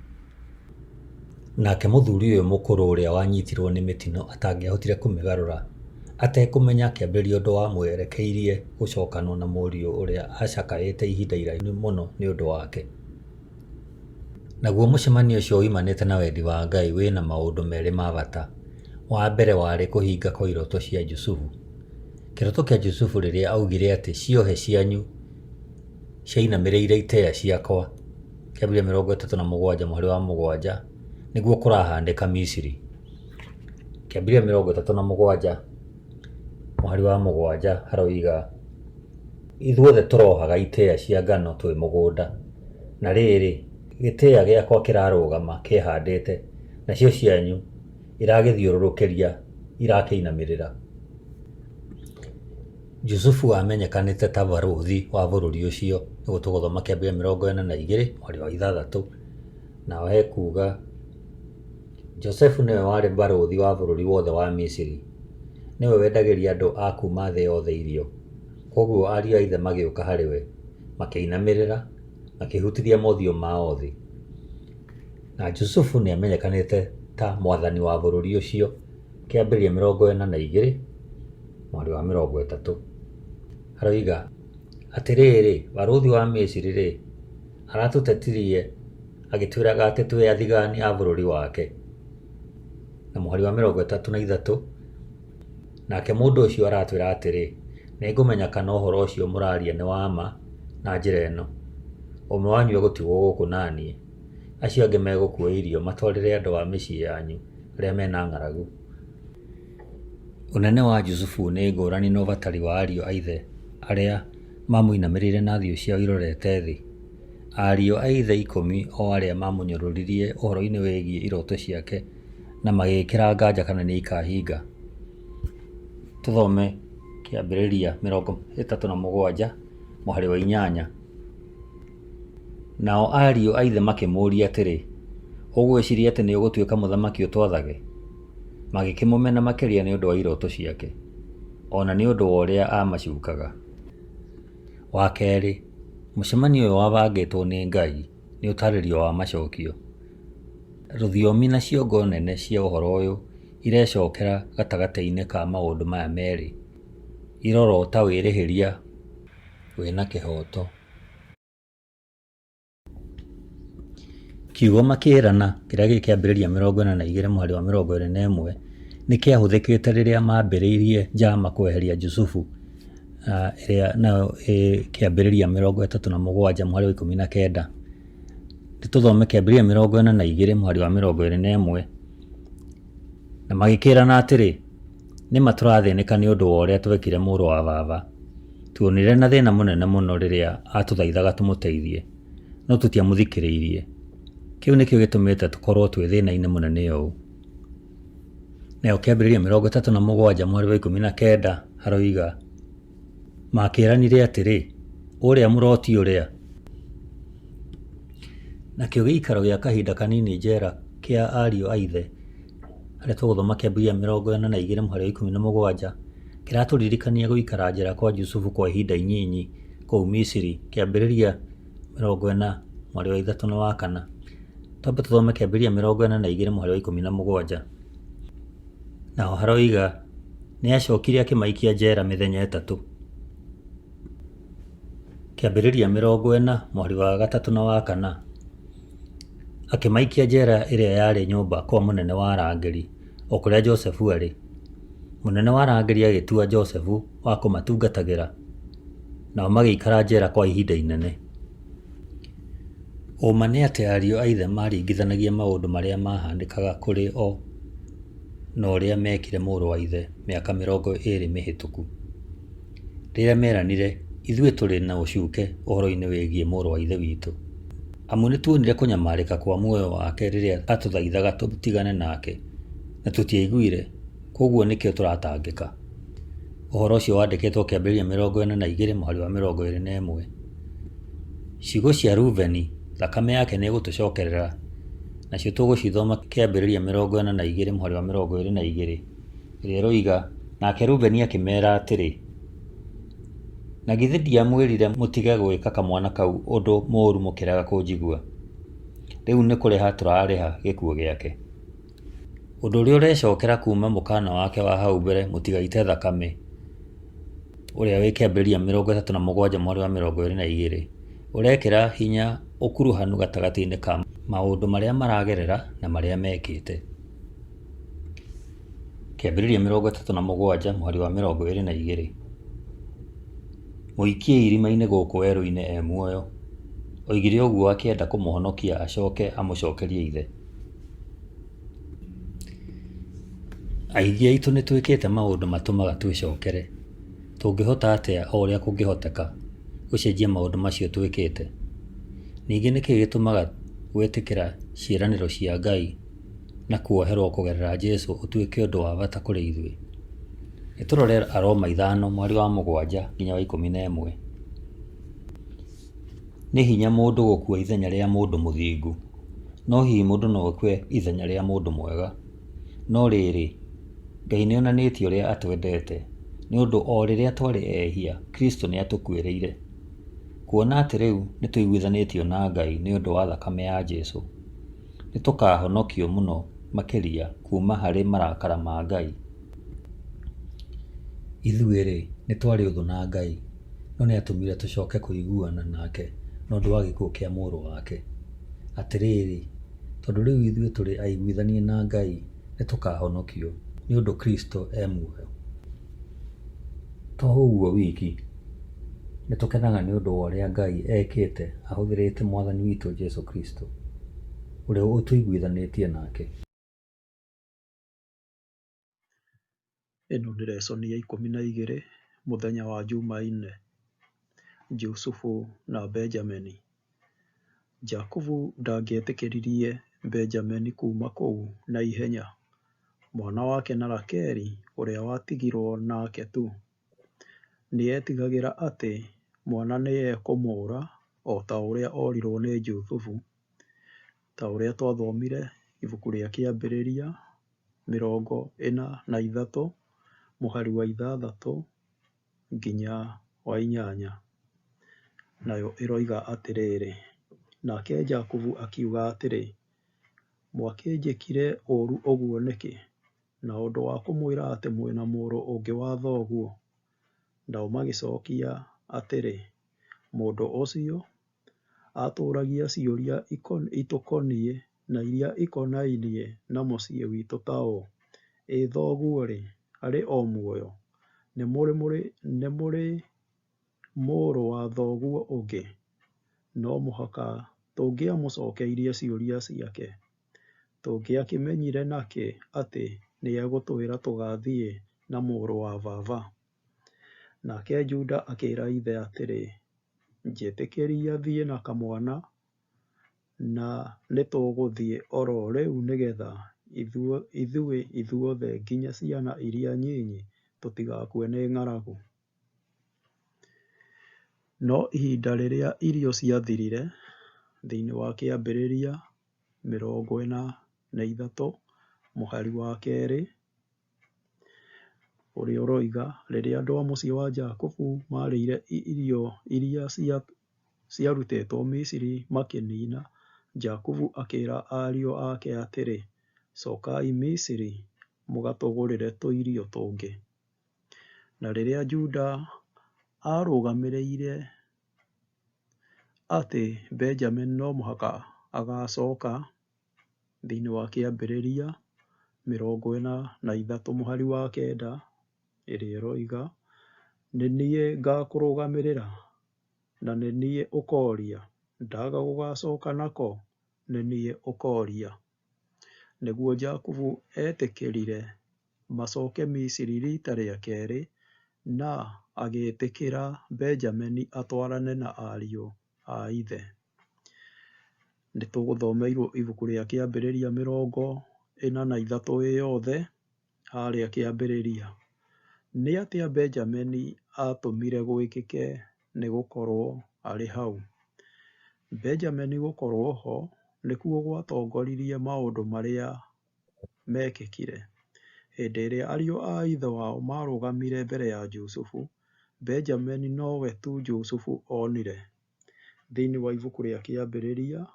Nake mũthuri ũyũ mũkũrũ ũrĩa wanyitirũo nĩ mĩtino atangĩahotire kũmĩgarũra, atekũmenya akĩambĩrĩria ũndũ wamwerekeirie gũcokanwo na mũriũ ũrĩa aacakaĩte ihinda iraihu mũno nĩ ũndũ wake. Naguo mũcemanio ũcio woimanĩte na wendi wa Ngai wĩ na maũndũ merĩ ma bata. Wa mbere warĩ kũhinga kwa iroto cia Jusufu. Kĩroto kĩa Jusufu rĩrĩa augire atĩ ciohe cianyu ciainamĩrĩire itĩĩa ciakwa, Kĩambĩrĩria 37 mũhari wa 7, nĩguo kũrahanĩka Misiri. Kĩambĩrĩria 37 mũhari wa 7 haroiga, Ithuothe tũrohaga itĩĩa cia ngano twĩ mũgũnda, na rĩrĩ, gĩtĩĩa gĩakwa kĩrarũgama kĩĩhandĩte, nacio cianyu iragĩthiũrũrũkĩria irakĩinamĩrĩra. Jusufu amenyekanĩte ta barũthi wa bũrũri ũcio, nĩguo tũgũthoma Kĩambĩrĩria 42 mũhari wa 6, naho hekuga, Josefu nĩwe warĩ barũthi wa bũrũri wothe wa Misiri. Nĩwe wendagĩria andũ a kuuma thĩ yothe irio. Kwoguo ariũ a ithe magĩũka harĩ we, makĩinamĩrĩra, makĩhutithia mothiũ mao thĩ. Na Jusufu nĩamenyekanĩte ta mwathani wa bũrũri ũcio, Kĩambĩrĩria 42, mũhari wa 30. Haroiga, Atĩrĩrĩ, barũthi wa Misiri-rĩ, aratũtetirie agĩtwĩraga atĩ twĩ athigani a bũrũri wake. Na mũhari wa 33, Nake mũndũ ũcio aratwĩra atĩrĩ, 'Nĩngũmenya kana ũhoro ũcio mũraaria nĩ wa ma na njĩra ĩno, Ũmwe wanyu egũtigwo gũkũ na niĩ, acio angĩ megũkuua irio matwarĩre andũ a mĩciĩ yanyu arĩa me na ng'aragu. Ũnene wa Jusufu nĩ ngũrani na ũbatari wa ariũ a ithe arĩa maamũinamĩrĩire na thiũ ciao irorete thĩ. Ariũ a ithe 10 o arĩa maamũnyũrũririe ũhoro-inĩ wĩgiĩ iroto ciake na magĩkĩra nganja kana nĩ ikahinga. Tũthome Kĩambĩrĩria 37 mũhari wa 8. Nao ariũ a ithe makĩmũũria atĩrĩ, Ũgwĩciria atĩ nĩ ũgũtuĩka mũthamaki ũtwathage? Magĩkĩmũmena makĩria nĩ ũndũ wa iroto ciake, o na nĩ ũndũ wa ũrĩa aamacukaga. Wa kerĩ, mũcemanio ũyũ wabangĩtwo nĩ Ngai nĩ ũtarĩrio wa macokio. Rũthiomi na ciongo nene cia ũhoro ũyũ irecokera gatagatĩ-inĩ ka maũndũ maya merĩ, irorota wĩrĩhĩria wĩna kĩhooto. Kiugo makĩĩrana kĩrĩa gĩ Kĩambĩrĩria 42 mũhari wa 21 nĩ kĩahũthĩkĩte rĩrĩa maambĩrĩirie njama kweheria Jusufu, ĩrĩa nayo ĩ Kĩambĩrĩria 37 mũhari wa 19. Nĩ tũthome Kĩambĩrĩria 42 mũhari wa 21. Na magĩkĩĩrana atĩrĩ, Nĩ ma tũrathĩnĩka nĩ ũndũ wa ũrĩa twekire mũrũ wa baba. Tuonire na thĩna mũnene mũno rĩrĩa aatũthaithaga tũmũteithie, no tũtiamũthikĩrĩirie. Kĩu nĩkĩo gĩtũmĩte tũkorũo twĩ thĩna-inĩ mũnene ũũ. Nayo Kĩambĩrĩria 37 mũhari wa 19 haroiga, Makĩĩranire atĩrĩ, Ũrĩa mũroti ũrĩa! Nakĩo gĩikaro gĩa kahinda kanini njera kĩa ariũ a ithe, harĩa tũgũthoma Kĩambĩrĩria 42 mũhari wa 17, kĩratũririkania gũikara njera kwa Jusufu kwa ihinda inyinyi kũu Misiri, Kĩambĩrĩria 40 mũhari wa 3 na wa 4. Twambe tũthome Kĩambĩrĩria 42 mũhari wa 17. Naho haroiga, Nĩacokire akĩmaikia njera mĩthenya 3. Kĩambĩrĩria 40 mũhari wa 3 na wa 4. Akĩmaikia njera ĩrĩa yarĩ nyũmba kwa mũnene wa arangĩri, o kũrĩa Josefu aarĩ. Mũnene wa arangĩri agĩtua Josefu wa kũmatungatagĩra, nao magĩikara njera kwa ihinda inene. Ũũma nĩ atĩ ariũ a ithe maaringithanagia maũndũ marĩa maahanĩkaga kũrĩ o. na ũrĩa meekire mũrũ wa ithe mĩaka 20 mĩhĩtũku, rĩrĩa meeranire, Ithuĩ tũrĩ na ũcuke ũhoro-inĩ wĩgiĩ mũrũ wa ithe witũ, amu nĩ tuonire kũnyamarĩka kwa muoyo wake rĩrĩa aatũthaithaga tũtigane nake, na tũtiaiguire, kwoguo nĩkĩo tũratangĩka. Ũhoro ũcio wandĩkĩtwo Kĩambĩrĩria 42 mũhari wa 21. Ciugo cia Rubeni, thakame yake nĩ ĩgũtũcokerera, nacio tũgũcithoma Kĩambĩrĩria 42 mũhari wa 22, ĩrĩa ĩroiga, Nake Rubeni akĩmeera atĩrĩ, Na githĩ ndiamwĩrire mũtige gwĩka kamwana kau ũndũ mũũru mũkĩrega kũnjigua? Rĩu nĩ kũrĩha tũrarĩha gĩkuũ gĩake. Ũndũ ũrĩa ũrecokera kuuma mũkaana wake wa hau mbere mũtigaite thakame, ũrĩa wĩ Kĩambĩrĩria 37 mũhari wa 22, ũrekĩra hinya ũkuruhanu gatagatĩ-inĩ ka maũndũ marĩa maragerera na marĩa mekĩte. Kĩambĩrĩria 37 mũhari wa 22. Mũikiei irima-inĩ gũkũ werũ-inĩ e muoyo. Oigire ũguo akĩenda kũmũhonokia acoke amũcokerie ithe. Aingĩ aitũ nĩ twĩkĩte maũndũ matũmaga twĩcokere. Tũngĩhota atĩa o ũrĩa kũngĩhoteka gũcenjia maũndũ macio twĩkĩte? Ningĩ nĩ kĩĩ gĩtũmaga gwĩtĩkĩra ciĩranĩro cia Ngai na kuoherũo kũgerera Jesu ũtuĩke ũndũ wa bata kũrĩ ithuĩ? Nĩ tũrore Aroma 5 mũhari wa 7 nginya wa 11. Nĩ hinya mũndũ gũkua ithenya rĩa mũndũ mũthingu, no hihi mũndũ no akue ithenya rĩa mũndũ mwega? No rĩrĩ, Ngai nĩ onanĩtie ũrĩa atwendete, nĩ ũndũ o rĩrĩa twarĩ ehia, Kristo nĩ aatũkuĩrĩire. Kuona atĩ rĩu nĩ tũiguithanĩtio na Ngai nĩ ũndũ wa thakame ya Jesu, nĩ tũkaahonokio mũno makĩria kuuma harĩ marakara ma Ngai. Ithuĩ-rĩ, nĩ twarĩ ũthũ na Ngai, no nĩ aatũmire tũcoke kũiguana nake na ũndũ wa gĩkuũ kĩa Mũrũ wake. Atĩrĩrĩ, tondũ rĩu ithuĩ tũrĩ aiguithanie na Ngai, nĩ tũkaahonokio, nĩ ũndũ Kristo e muoyo. To ũguo wiki, nĩ tũkenaga nĩ ũndũ wa ũrĩa Ngai ekĩte ahũthĩrĩte Mwathani witũ Jesu Kristo, ũrĩa ũtũiguithanĩtie nake. Ĩno nĩ lesson ya 12 mũthenya wa Jumaine. Jusufu na Benjamini. Jakubu ndangĩetĩkĩririe Benjamini kuuma kũu na ihenya, mwana wake na Rakeli ũrĩa watigirwo nake tu. Nĩ eetigagĩra atĩ mwana nĩ ekũmũũra o ta ũrĩa orirwo nĩ Jusufu, ta ũrĩa twathomire ibuku rĩa Kĩambĩrĩria 43 mũhari wa 6 nginya wa 8. Nayo ĩroiga atĩrĩrĩ, nake Jakubu akiuga atĩrĩ, mwakĩnjĩkire ũũru ũguo nĩkĩ, na ũndũ wa kũmwĩra atĩ mwĩ na mũrũ ũngĩ wa thoguo? Nao magĩcokia atĩrĩ, mũndũ ũcio atũũragia ciũria itũkoniĩ na iria ikonainie na mũciĩ witũ ta ũũ, ĩ thoguo-rĩ, arĩ o muoyo? Nĩ mũrĩ mũrũ wa thoguo ũngĩ? No mũhaka tũngĩamũcokeirie ciũria ciake. Tũngĩakĩmenyire nakĩ atĩ nĩegũtwĩra tũgathiĩ na mũrũ wa baba? Nake Juda akĩĩra ithe atĩrĩ, njĩtĩkĩria thiĩ na kamwana, na nĩtũgũthiĩ oro rĩu nĩgetha ithuĩ ithuothe nginya ciana iria nyinyi tũtigakue nĩ ng'aragu. No ihinda rĩrĩa irio ciathirire, thĩinĩ wa Kĩambĩrĩria 43 mũhari wa 2, ũrĩa ũroiga, rĩrĩa andũ a mũciĩ wa Jakubu maarĩire irio iria ciarutĩtwo Misiri makĩnina, Jakubu akĩĩra ariũ ake atĩrĩ, cokai Misiri mũgatũgũrĩre tũirio tũngĩ. Na rĩrĩa Juda aarũgamĩrĩire atĩ Benjamini no mũhaka agaacoka, thĩinĩ wa Kĩambĩrĩria 43 mũhari wa 9, ĩrĩa ĩroiga, nĩ niĩ ngakũrũgamĩrĩra, na nĩ niĩ ũkoria, ndaga gũgacoka nako, nĩ niĩ ũkoria. Nĩguo Jakubu etĩkĩrire macoke Misiri riita rĩa kerĩ na agĩtĩkĩra Benjamini atwarane na ariũ a ithe. Nĩ tũgũthomeirwo ibuku rĩa Kĩambĩrĩria 43 ĩ yothe harĩa kĩambĩrĩria. Nĩ atĩa Benjamini atũmire gwĩkĩke nĩ gũkorwo arĩ hau? Benjamini gũkorwo ho nĩkuo gwatongoririe maũndũ marĩa mekĩkire. Hĩndĩ ĩrĩa ariũ a ithe wao marũgamire mbere ya Jusufu, Benjamini nowe tu Jusufu onire. Thĩinĩ wa ibuku rĩa Kĩambĩrĩria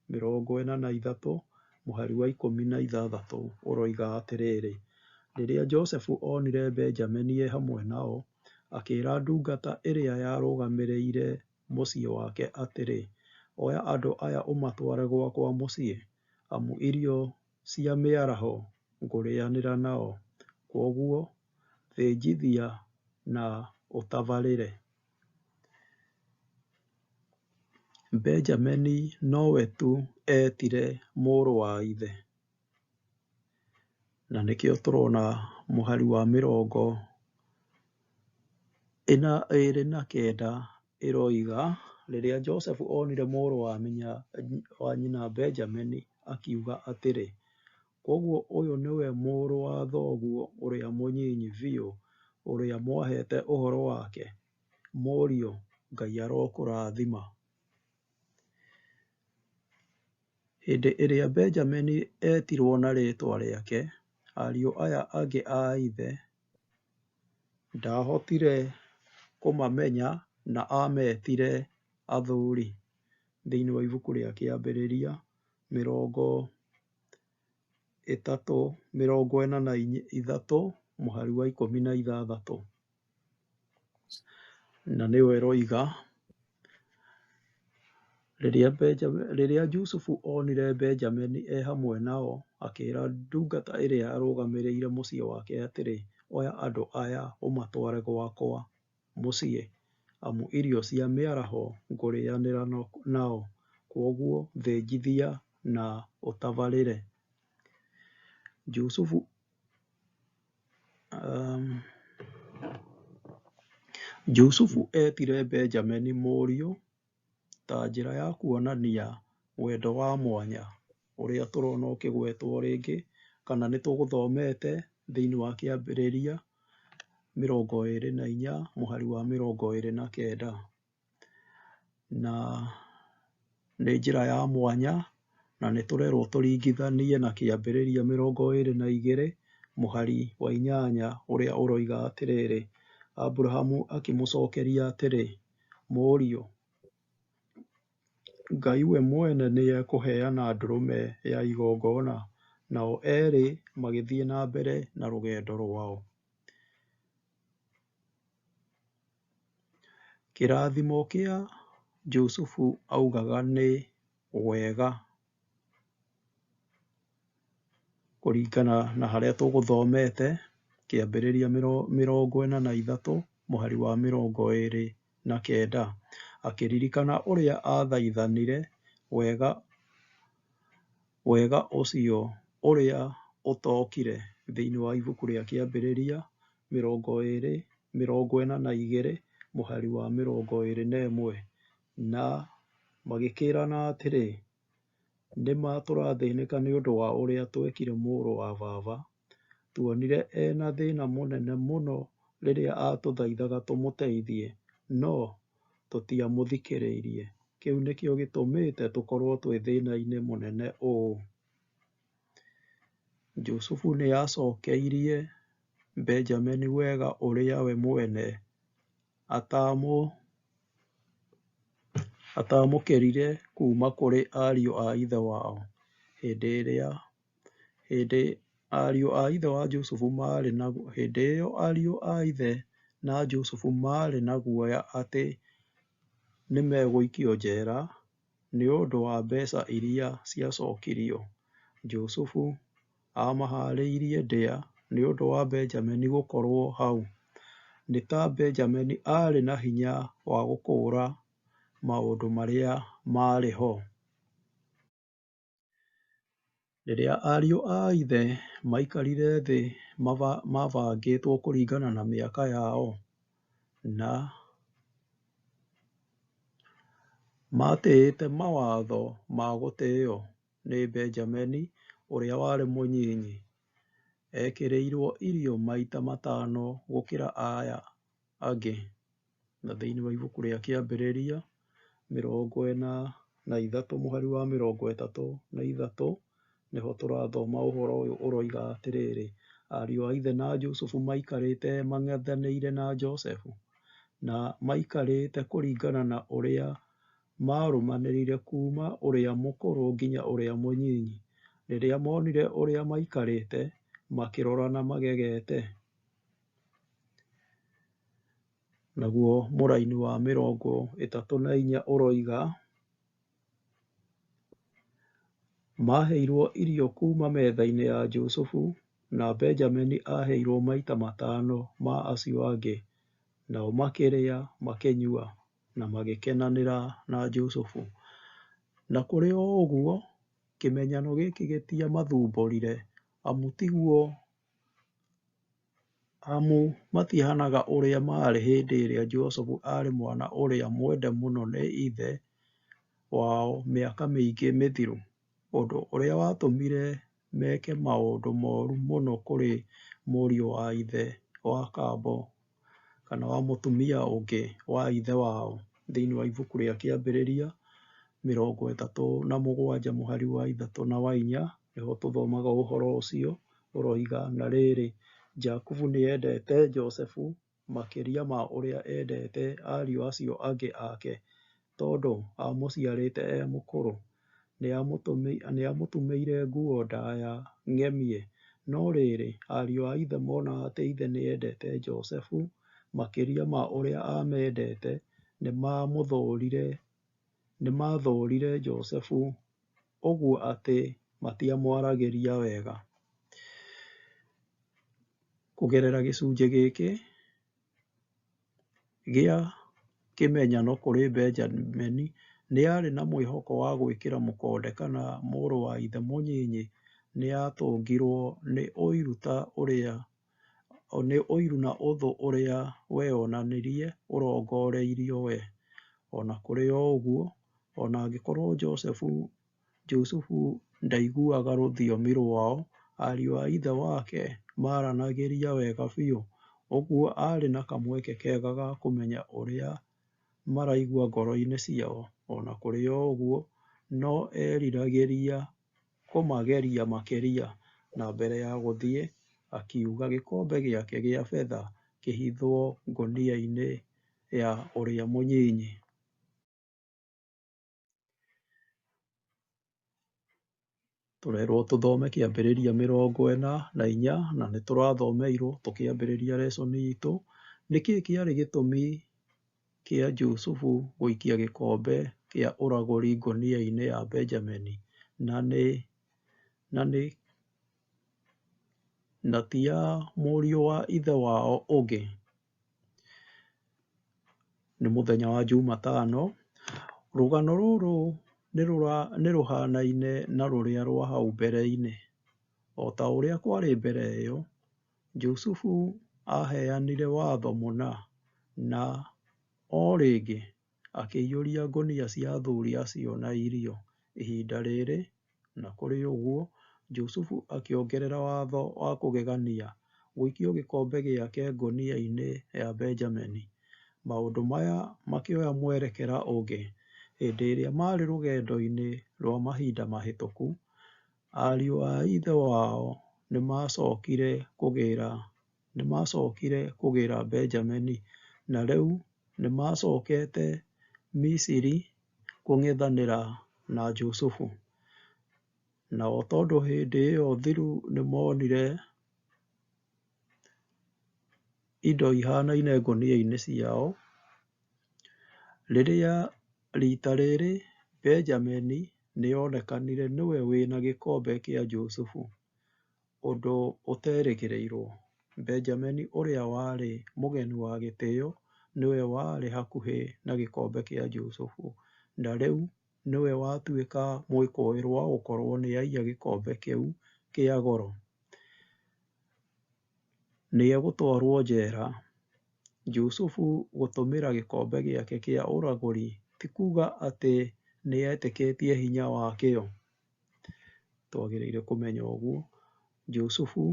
43 mũhari wa 16 ũroiga atĩrĩrĩ, rĩrĩa Josefu onire Benjamini e hamwe nao, akĩĩra ndungata ĩrĩa yarũgamĩrĩire mũciĩ wake atĩrĩ, oya andũ aya ũmatware gwakwa mũciĩ, amu irio cia mĩaraho ngũrĩanĩra nao, kwoguo thĩnjithia na ũtabarĩre. Benjamini nowe tu eetire mũrũ wa ithe. Na nĩkĩo tũrona mũhari wa 29 ĩroiga, rĩrĩa Josefu onire mũrũ wa nyina Benjamini akiuga atĩrĩ, kwoguo ũyũ nĩwe mũrũ wa thoguo ũrĩa mũnyinyi biũ ũrĩa mwahete ũhoro wake? Mũriũ, Ngai arokũrathima. Hĩndĩ ĩrĩa Benjamini eetirwo na rĩĩtwa rĩake, ariũ aya angĩ a ithe ndahotire kũmamenya na ametire athuri. Thĩinĩ wa ibuku rĩa Kĩambĩrĩria 43 mũhari wa 16. Na nĩyo ĩroiga, rĩrĩa Jusufu onire Benjamini e hamwe nao, akĩĩra ndungata ĩrĩa yarũgamĩrĩire mũciĩ wake atĩrĩ, oya andũ aya ũmatware gwakwa mũciĩ, amu irio cia mĩaraho ngũrĩanĩra nao, kwoguo thĩnjithia na ũtabarĩre. Jusufu eetire Benjamini mũriũ ta njĩra ya kuonania wendo wa mwanya ũrĩa tũrona ũkĩgwetwo rĩngĩ kana nĩ tũgũthomete thĩinĩ wa Kĩambĩrĩria 24 mũhari wa 29. Na nĩ njĩra ya mwanya na nĩ tũrerwo tũringithanie na Kĩambĩrĩria 22 mũhari wa 8 ũrĩa ũroiga atĩrĩrĩ, Aburahamu akĩmũcokeria atĩrĩ, mũriũ, Ngai we mwene nĩ ekũheana ndũrũme ya igongona. Nao erĩ magĩthiĩ na mbere na rũgendo rwao. Kĩrathimo kĩa Jusufu augaga nĩ wega kũringana na harĩa tũgũthomete Kĩambĩrĩria 43 mũhari wa 29, akĩririkana ũrĩa athaithanire wega ũcio ũrĩa ũtokire. Thĩinĩ wa ibuku rĩa Kĩambĩrĩria 42 mũhari wa 21, na magĩkĩrana atĩrĩ, nĩma tũrathĩnĩka nĩ ũndũ wa ũrĩa twekire mũrũ wa baba. Tuonire ena thĩna mũnene mũno rĩrĩa atũthaithaga tũmũteithie, no tũtiamũthikĩrĩirie. Kĩu nĩkĩo gĩtũmĩte tũkorwo twĩ thĩna-inĩ mũnene ũũ. Jusufu nĩ acokeirie Benjamini wega ũrĩa we mwene atamũkĩrire kuma kũrĩ ariũ a ithe wao. Hĩndĩ ariũ a ithe wa Jusufu marĩ na hĩndĩ ĩyo ariũ a ithe na Jusufu marĩ na guoya atĩ nĩmegũikio njera nĩ ũndũ wa mbeca iria ciacokirio. Jusufu amaharĩirie ndĩa nĩ ũndũ wa Benjamini gũkorwo hau. Nĩ ta Benjamini aarĩ na hinya wa gũkũũra maũndũ marĩa maarĩ ho. Rĩrĩa ariũ a ithe maikarire thĩ mabangĩtwo kũringana na mĩaka yao, na matĩĩte mawatho ma gũtĩo, nĩ Benjamini ũrĩa warĩ mũnyinyi ekĩrĩirwo irio maita matano gũkĩra aya angĩ. Na thĩinĩ wa ibuku rĩa Kĩambĩrĩria 43 mũhari wa 33 nĩho tũrathoma ũhoro ũyũ ũroiga atĩrĩrĩ, ariũ a ithe na Jusufu maikarĩte mang'ethanĩire na Josefu, na maikarĩte kũringana na ũrĩa marũmanĩrĩire kuma ũrĩa mũkũrũ nginya ũrĩa mũnyinyi. Rĩrĩa monire ũrĩa maikarĩte, makĩrorana magegete. Naguo mũraini wa 34 ũroiga, maheirwo irio kuma metha-inĩ ya Jusufu, na Benjamini aheirwo maita matano ma acio angĩ. Nao makĩrĩa, makĩnyua, na magĩkenanĩra na Jusufu. Na kũrĩ o ũguo, kĩmenyano gĩkĩ gĩtiamathumbũrire, amu tiguo amu matihanaga ũrĩa maarĩ hĩndĩ ĩrĩa Jusufu aarĩ mwana ũrĩa mwende mũno nĩ ithe wao mĩaka mĩingĩ mĩthiru, ũndũ ũrĩa watũmire meke maũndũ moru mũno kũrĩ mũriũ wa ithe wa kambo kana wa mũtumia ũngĩ wa ithe wao. Thĩinĩ wa ibuku rĩa Kĩambĩrĩria 37 mũhari wa 3 na wa 4 nĩho tũthomaga ũhoro ũcio ũroiga, na rĩrĩ, Jakubu nĩendete Josefu makĩria ma ũrĩa endete ariũ acio angĩ ake, tondũ aamũciarĩte e mũkũrũ. Nĩamũtumĩire nguo ndaya ng'emie. No rĩrĩ, ariũ a ithe mona atĩ ithe nĩendete Josefu makĩria ma ũrĩa aamendete, nĩmathũũrire Josefu ũguo atĩ matiamwaragĩria wega. Kũgerera gĩcunjĩ gĩkĩ gĩa kĩmenyano kũrĩ Benjamini, nĩ arĩ na mwĩhoko wa gwĩkĩra mũkonde kana mũrũ wa ithe mũnyinyi nĩatũngirwo nĩ ũiru na ũthũ ũrĩa weonanirie ũrongoreirio we. Ona kũrĩ o ũguo, ona angĩkorwo Jusufu ndaiguaga rũthiomi rwao, ariũ a ithe wake maranagĩria wega biũ, ũguo aarĩ na kamweke kega ga kũmenya ũrĩa maraigua ngoro-inĩ ciao. Ona kũrĩ o ũguo, no eriragĩria kũmageria makĩria, na mbere ya gũthiĩ akiuga gĩkombe gĩake gĩa betha kĩhithwo ngũnia-inĩ ya ũrĩa mũnyinyi. Tũrerwo tũthome Kĩambĩrĩria 44 na nĩ tũrathomeirwo tũkĩambĩrĩria lesson itũ. Nĩkĩ kĩarĩ gĩtũmi kĩa Jusufu gũikia gĩkombe kĩa ũragũri ngũnia-inĩ ya Benjamini, na nĩ na ti ya mũriũ wa ithe wao ũngĩ? Nĩ mũthenya wa Jumatano. Rũgano rũrũ nĩ rũhanaine na rũrĩa rwa hau mbere-inĩ. O ta ũrĩa kwarĩ mbere ĩyo, Jusufu aheanire watho mũna, na o rĩngĩ akĩiyũria ngũnia cia athuri acio na irio. Ihinda rĩrĩ, na kũrĩ ũguo, Jusufu akĩongerera watho wa kũgegania, gũikio gĩkombe gĩake ngũnia-inĩ ya Benjamini. Maũndũ maya makĩoya mwerekera ũngĩ. Hĩndĩ ĩrĩa maarĩ rũgendo-inĩ rwa mahinda mahĩtũku, ariũ a ithe wao nĩmacokire kũgĩra Benjamini, na rĩu nĩmacokete Misiri kũng'ethanĩra na Jusufu. Na o tondũ hĩndĩ ĩyo thiru nĩmonire indo ihanaine ngũnia-inĩ ciao, rĩrĩa rita rĩrĩ Benjamini nĩonekanire nĩwe wĩna gĩkombe kĩa Jusufu, ũndũ ũterĩgĩrĩirwo. Benjamini ũrĩa warĩ mũgeni wa gĩtĩo nĩwe warĩ hakuhĩ na gĩkombe kĩa Jusufu, na rĩu nĩwe watuĩka mwĩkũĩrwo wa gũkorwo nĩaiya gĩkombe kĩu kĩa goro. Nĩegũtwarwo njera. Jusufu gũtũmĩra gĩkombe gĩake kĩa ũragũri ti kuuga atĩ nĩetĩkĩtie hinya wakĩo. Twagĩrĩire kũmenya ũguo. Jusufu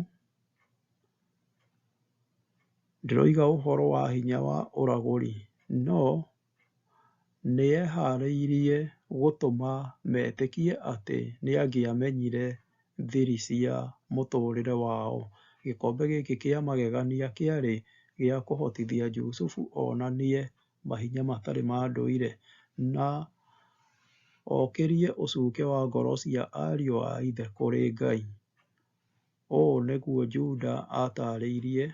ndĩroiga ũhoro wa hinya wa ũragũri, no nĩeharĩirie gũtũma metĩkie atĩ nĩangĩamenyire thiri cia mũtũrĩre wao. Gĩkombe gĩkĩ kĩa magegania kĩarĩ gĩa kũhotithia Jusufu onanie mahinya matarĩ ma ndũire na okĩrie ũcuke wa ngoro cia ariũ a ithe kũrĩ Ngai. Ũũ nĩguo Juda atarĩirie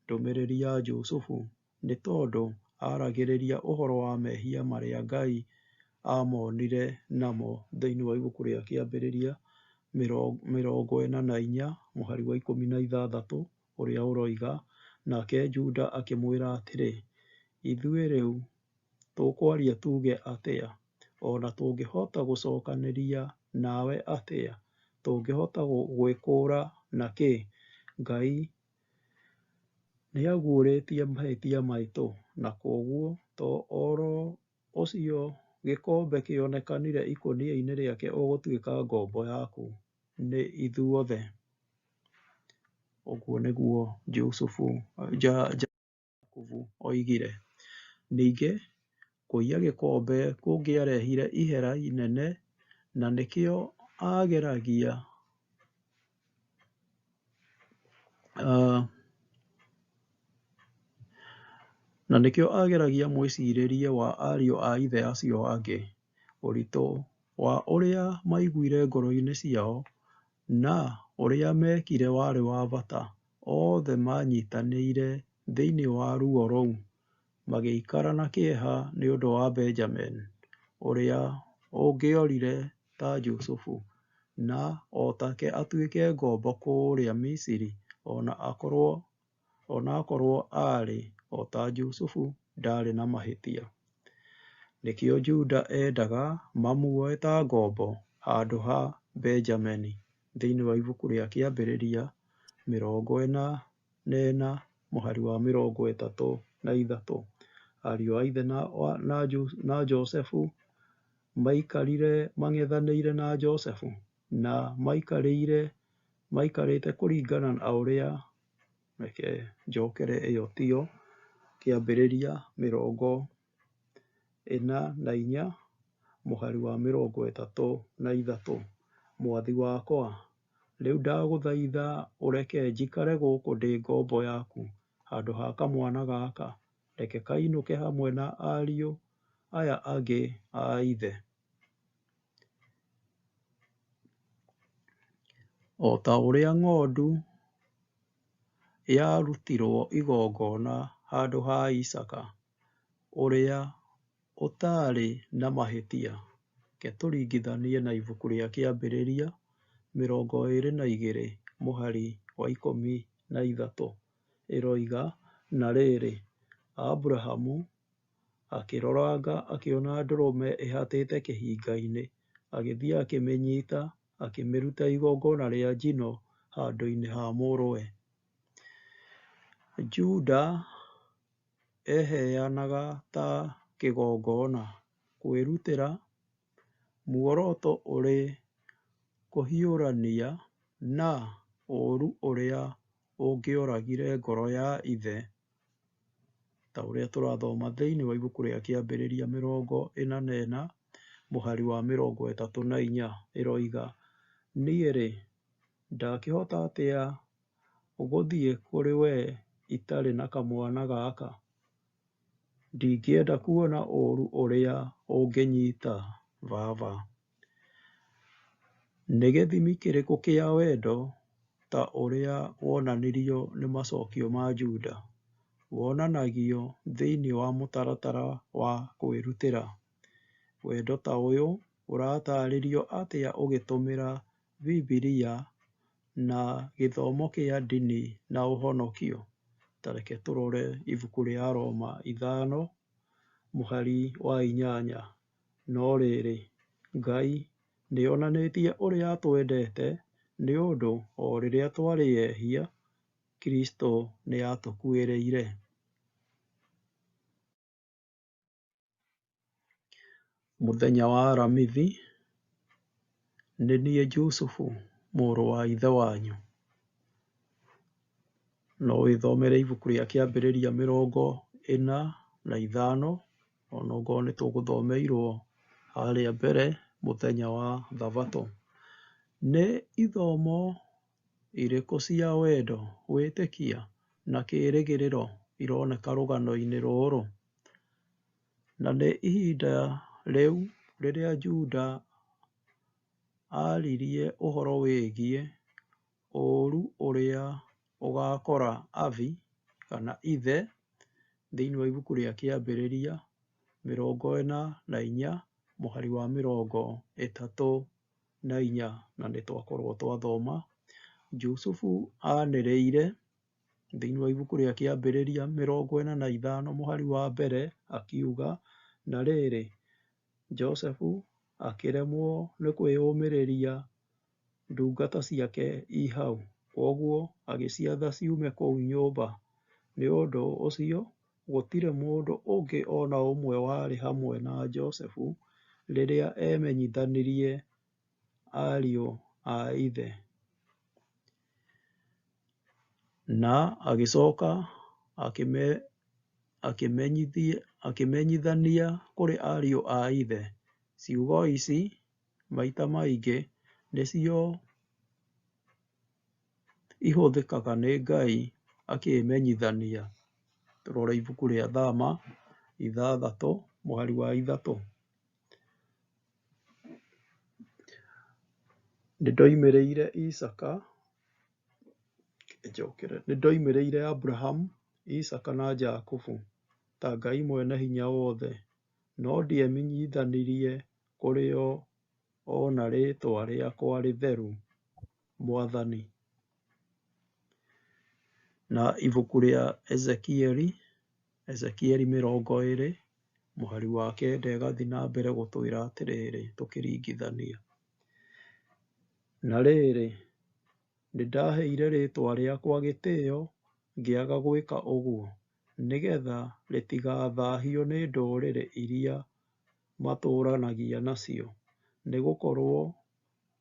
ndũmĩrĩri ya Jusufu, nĩ tondũ aragĩrĩria ũhoro wa mehia marĩa Ngai amonire namo thĩinĩ wa ibuku rĩa Kĩambĩrĩria 44 mũhari wa 16 ũrĩa ũroiga, nake Juda akĩmwĩra atĩrĩ, ithuĩ rĩu tũkwaria tuge atĩa? O na tũngĩhota gũcokanĩria nawe atĩa? Tũngĩhota gwĩkũũra na kĩ? Ngai nĩaguũrĩtie mahĩtia maitũ, na kwoguo to oro ũcio gĩkombe kĩonekanire ikũnia-inĩ rĩake ũgũtuĩka ngombo yaku, nĩ ithuothe. Ũguo nĩguo Jusufu Jakubu oigire. Ningĩ, kũiya gĩkombe kũngĩarehire ihera inene na nĩkĩo ageragia na nĩkĩo ageragia mwĩcirĩrie wa ariũ a ithe acio angĩ, ũritũ wa ũrĩa maiguire ngoro-inĩ ciao na ũrĩa meekire warĩ wa bata. Othe maanyitanĩire thĩinĩ wa ruo rũu, magĩikara na kĩeha nĩ ũndũ wa Benjamin, ũrĩa ũngĩorire ta Jusufu, na o take atuĩke ngombo kũrĩa Misiri, ona akorwo aarĩ, o ta Jusufu, ndaarĩ na mahĩtia. Nĩkĩo Juda endaga mamuoe ta ngombo handũ ha Benjamini. Thĩinĩ wa ibuku rĩa Kĩambĩrĩria 44 mũhari wa 33. Ariũ a ithe na Josefu maikarire mang'ethanĩire na Josefu na maikarĩte kũringana na ũrĩa, reke njokere ĩyo tiyo, Kĩambĩrĩria 44 mũhari wa 33. Mwathi wakwa, rĩu ndagũthaitha ũreke njikare gũkũ ndĩ ngombo yaku handũ ha kamwana gaka, reke kainũke hamwe na ariũ aya angĩ a ithe. O ta ũrĩa ng'ondu yarutirwo igongona handũ ha Isaaka, ũrĩa ũtaarĩ na mahĩtia. Reke tũringithanie na ibuku rĩa Kĩambĩrĩria 22 mũhari wa 13. Ĩroiga, na rĩrĩ, Aburahamu akĩroranga akĩona ndũrũme ĩhatĩte kĩhinga-inĩ, agĩthiĩ akĩmĩnyita, akĩmĩruta igongona rĩa njino handũ-inĩ ha mũrũwe. Juda eheanaga ta kĩgongona, kwĩrutĩra, muoroto ũrĩ kũhiũrania na ũũru ũrĩa ũngĩoragire ngoro ya ithe, ta ũrĩa tũrathoma thĩinĩ wa ibuku rĩa Kĩambĩrĩria 44 mũhari wa 34. Ĩroiga, niĩ-rĩ, ndakĩhota atĩa gũthiĩ kũrĩ we itarĩ na kamwana gaka? Ndingĩenda kuona ũũru ũrĩa ũngĩnyita baba. Nĩ gĩthimi kĩrĩkũ kĩa wendo ta ũrĩa wonanirio nĩ macokio ma Juda? Wonanagio thĩinĩ wa mũtaratara wa kwĩrutĩra. Wendo ta ũyũ ũratarĩrio atĩa ũgĩtũmĩra Bibilia na gĩthomo kĩa ndini na ũhonokio? Ta reke tũrore ibuku rĩa Roma 5 mũhari wa 8. No rĩrĩ, Ngai nĩonanĩtie ũrĩa atwendete nĩ ũndũ o rĩrĩa twarĩ ehia, Kristo nĩatũkuĩrĩire. Mũthenya wa Aramithi, nĩ niĩ Jusufu, mũrũ wa ithe wanyu. No wĩthomere ibuku rĩa Kĩambĩrĩria 45, onokorwo nĩ tũgũthomeirwo harĩa mbere mũthenya wa Thabatũ. Nĩ ithomo irĩkũ cia wendo, wĩtĩkia na kĩĩrĩgĩrĩro ironeka rũgano-inĩ rũrũ? Na nĩ ihinda rĩu rĩrĩa Juda aaririe ũhoro wĩgiĩ ũũru ũrĩa ũgaakora Abi kana ithe thĩinĩ wa ibuku rĩa Kĩambĩrĩria 44 mũhari wa 34, na nĩ twakorwo twathoma. Jusufu anĩrĩire thĩinĩ wa ibuku rĩa Kĩambĩrĩria 45 mũhari wa mbere akiuga, na rĩrĩ, Josefu akĩremwo nĩ kwĩyũmĩrĩria ndungata ciake i hau, kwoguo agĩciatha ciume kũu nyũmba. Nĩ ũndũ ũcio gũtirĩ mũndũ ũngĩ o na ũmwe warĩ hamwe na Josefu rĩrĩa emenyithanirie ariũ a ithe. Na agĩcoka akĩmenyithania kũrĩ ariũ a ithe. Ciugo ici maita maingĩ nĩcio ihũthĩkaga nĩ Ngai akĩĩmenyithania. Tũrore ibuku rĩa Thama 6 mũhari wa 3. Nĩndoimĩrĩire Isaaka, njokere, nĩndoimĩrĩire Abrahamu, Isaaka na Jakubu ta Ngai mwene hinya wothe, no ndiemenyithanirie kũrĩ o o na rĩĩtwa rĩakwa rĩtheru, Mwathani. Na ibuku rĩa Ezekieli, Ezekieli 20 mũhari wa 9 ĩgathiĩ na mbere gũtwĩra atĩrĩrĩ tũkĩringithania. Na rĩrĩ, nĩndaheire rĩĩtwa rĩakwa gĩtĩo ngĩaga gwĩka ũguo, nĩgetha rĩtigathaahio nĩ ndũrĩrĩ iria matũũranagia nacio, nĩgũkorwo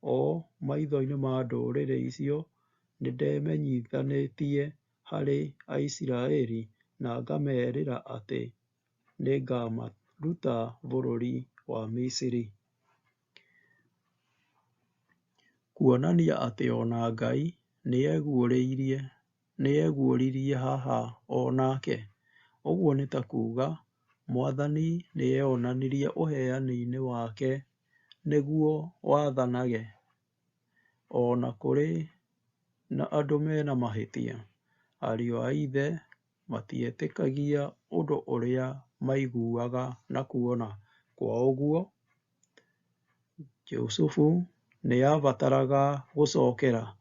o maitho-inĩ ma ndũrĩrĩ icio nĩndemenyithanĩtie harĩ Aisiraeli na ngamerĩra atĩ nĩngamaruta bũrũri wa Misiri. Kuonania atĩ ona Ngai nĩeguũririe haha o nake. Ũguo nĩ ta kuuga Mwathani nĩeonanirie ũheani-inĩ wake nĩguo wathanage, o na kũrĩ na andũ mena mahĩtia. Ariũ a ithe matietĩkagia ũndũ ũrĩa maiguaga na kuona. Kwa ũguo, Jusufu nĩabataraga gũcokera,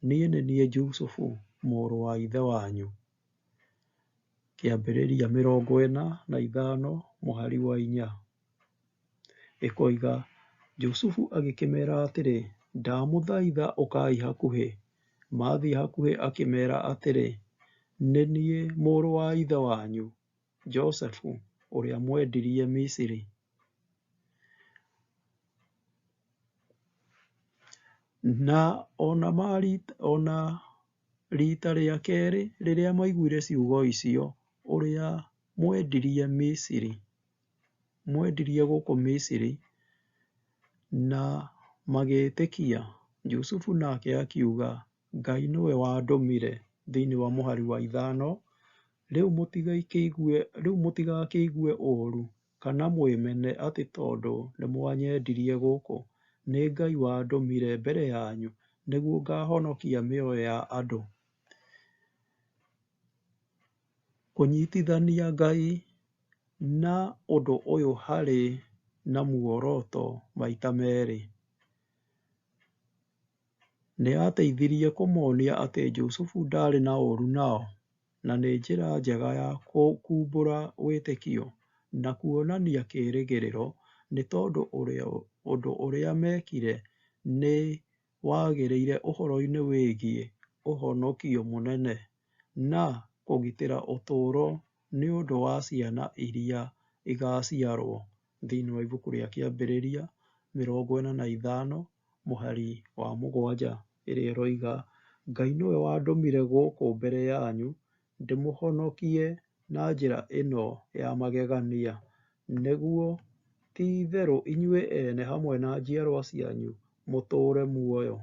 niĩ nĩ niĩ Jusufu, mũrũ wa ithe wanyu. Kĩambĩrĩria 45 mũhari wa 4 ĩkoiga, Jusufu agĩkĩmera atĩrĩ, ndamũthaitha ũkai hakuhĩ. Mathiĩ hakuhĩ akĩmera atĩrĩ, nĩ niĩ mũrũ wa ithe wanyu, Josefu, ũrĩa mwendirie Misiri. Na ona rita rĩa kerĩ rĩrĩa maiguire ciugo icio, ũrĩa mwendirie Misiri, mwendirie gũkũ Misiri, na magĩtĩkia. Jusufu nake akiuga, Ngai nĩwe wandũmire, thĩinĩ wa mũhari wa 5, rĩu mũtigakĩigue ũũru kana mwĩmene atĩ tondũ nĩmwanyendirie gũkũ. Nĩ Ngai wandũmire mbere yanyu nĩguo ngahonokia mĩoyo ya andũ. Kũnyitithania Ngai na ũndũ ũyũ harĩ na muoroto maita merĩ. Nĩateithirie kũmonia atĩ Jusufu ndarĩ na ũũru nao, na nĩ njĩra njega ya kumbũra wĩtĩkio na kuonania kĩĩrĩgĩrĩro nĩ tondũ ũndũ ũrĩa meekire nĩ wagĩrĩire ũhoro-inĩ wĩgiĩ ũhonokio mũnene, na kũgitĩra ũtũũro nĩ ũndũ wa ciana iria igaaciarũo. Thĩinĩ wa ibuku rĩa Kĩambĩrĩria 45 mũhari wa 7 ĩrĩa ĩroiga, Ngai nĩwe wandũmire gũkũ mbere yanyu ndĩmũhonokie na njĩra ĩno ya magegania, nĩguo ti-itherũ inyuĩ ene hamwe na njiarwa cianyu mũtũũre muoyo.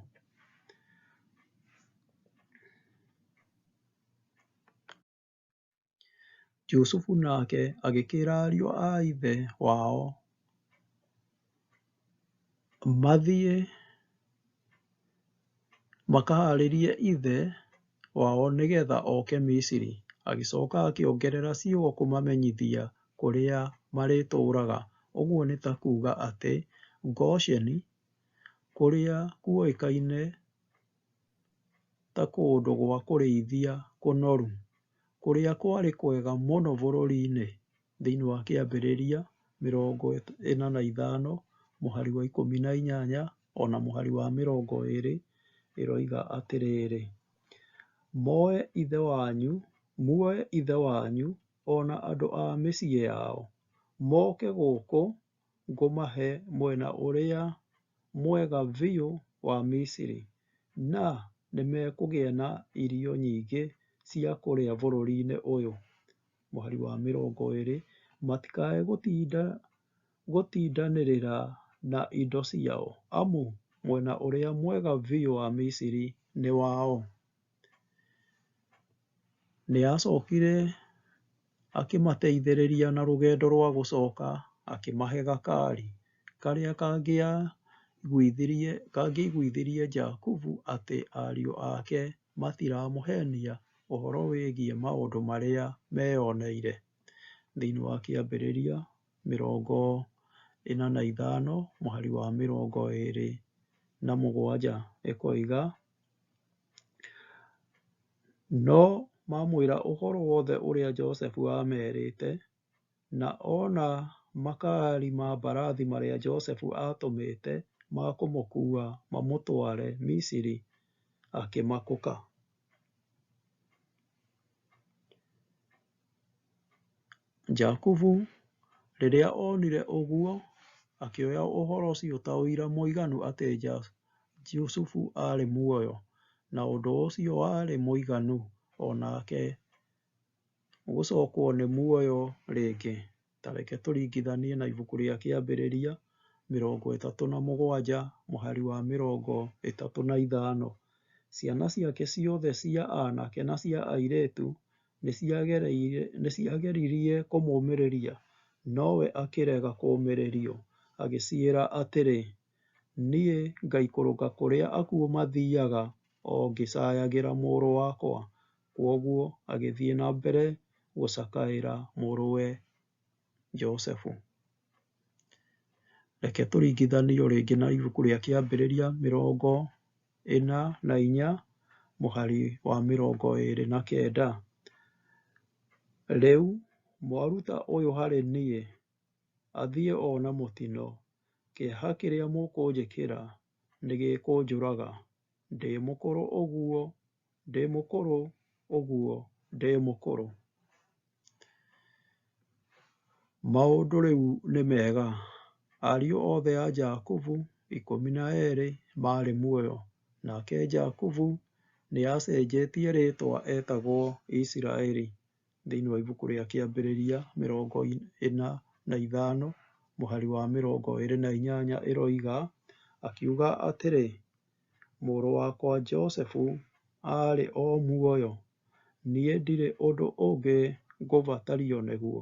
Jusufu nake agĩkĩĩra ariũ a ithe wao mathiĩ makahaarĩrie ithe wao nĩgetha oke Misiri. Agĩcoka akĩongerera ciugo kũmamenyithia kũrĩa marĩtũũraga. Ũguo nĩ ta kuuga atĩ Gosheni, kũrĩa kuoĩkaine ta kũndũ gwa kũrĩithia kũnoru, kũrĩa kwarĩ kwega mũno bũrũri-inĩ. Thĩinĩ wa Kĩambĩrĩria 45 mũhari wa 18 ona mũhari wa 20 ĩroiga atĩrĩrĩ, moe ithe wanyu, muoe ithe wanyu o na andũ a mĩciĩ yao, moke gũkũ ngũmahe mwena ũrĩa mwega biũ wa Misiri, na nĩmekũgĩa na irio nyingĩ cia kũrĩa bũrũri-inĩ ũyũ. Mũhari wa 20, matikae gũtindanĩrĩra na indo ciao, amu mwena ũrĩa mwega biũ wa Misiri nĩ wao. Nĩ aacokire akĩmateithĩrĩria na rũgendo rwa gũcoka, akĩmahe gakaari karĩa kangĩaiguithirie Jakubu atĩ ariũ ake matiramũheenia ũhoro wĩgiĩ maũndũ marĩa meeyoneire. Thĩinĩ wa Kĩambĩrĩria 45 mũhari wa 27 ĩkoiga, no mamwĩra ũhoro wothe ũrĩa Josefu aamerĩte, na ona makaari ma mbarathi marĩa Josefu aatũmĩte ma kũmũkuua mamũtware Misiri, akĩmakũka. Jakubu rĩrĩa onire ũguo, akĩoya ũhoro ũcio ta ũira mũiganu atĩ Jusufu aarĩ muoyo, na ũndũ ũcio warĩ mũiganu o nake gũcokwo nĩ muoyo rĩngĩ. Ta reke tũringithanie na ibuku rĩa Kĩambĩrĩria 37 mũhari wa 35. Ciana ciake ciothe cia anake na cia airĩtu nĩciageririe kũmũũmĩrĩria, nowe akĩrega kũũmĩrĩrio, agĩciĩra atĩrĩ, niĩ ngaikũrũka kũrĩa akuũ mathiaga o ngĩcayagĩra mũrũ wakwa. Kwoguo agĩthiĩ na mbere gũcakaĩra mũrũwe Josefu. Reke tũringithanie o rĩngĩ na ibuku rĩa Kĩambĩrĩria 44 mũhari wa 29. Rĩu mwaruta ũyũ harĩ niĩ athiĩ o na mũtino, kĩeha kĩrĩa mũkũnjĩkĩra nĩgĩkũnjũraga, ndĩ mũkũrũ ũguo, ndĩ mũkũrũ ũguo, ndĩ mũkũrũ. Maũndũ rĩu nĩ mega. Ariũ othe a Jakubu 12 maarĩ muoyo, nake Jakubu nĩ aacenjetie rĩĩtwa etagwo Isiraeli. Thĩinĩ wa ibuku rĩa Kĩambĩrĩria 45 mũhari wa 28 ĩroiga, akiuga atĩrĩ, mũrũ wakwa Josefu arĩ o muoyo, niĩ ndirĩ ũndũ ũngĩ ngũbatario nĩguo,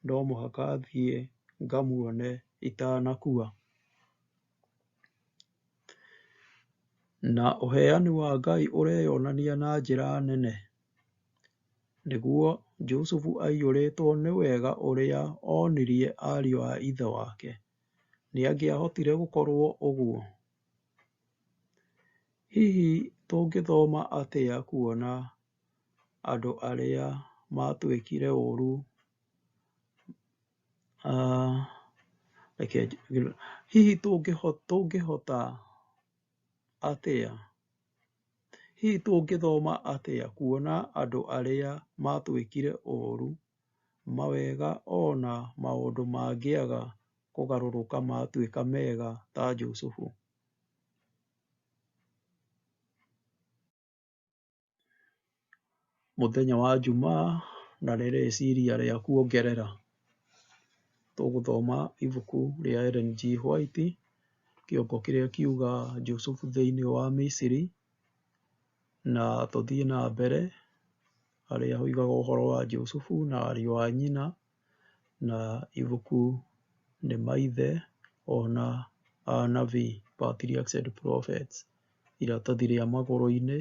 no mũhaka thiĩ ngamuone itanakua. Na ũheani wa Ngai ũreyonania na njĩra nene, nĩguo Jusufu aiyũrĩtwo nĩ wega ũrĩa onirie ariũ a ithe wake. Nĩangĩahotire gũkorwo ũguo? Hihi tũngĩthoma atĩa kuona andũ arĩa matwĩkire ũũru Reke hihi tũngĩhota atĩa? Hihi tũngĩthoma atĩa kuona andũ arĩa matwĩkire ũũru, mawega ona maũndũ mangĩaga kũgarũrũka matuĩka mega ta Jusufu? Mũthenya wa Jumaa na nĩ rĩciria rĩa kuongerera. Tũgũthoma ibuku rĩa Ellen G. White, kĩongo kĩrĩa kiuga Jusufu thĩinĩ wa Misiri, na tũthiĩ na mbere harĩa hoigaga ũhoro wa Jusufu na ariũ a nyina, na ibuku nĩ maithe ona anabii, Patriarchs and Prophets. Iratathi rĩa magũrũ-inĩ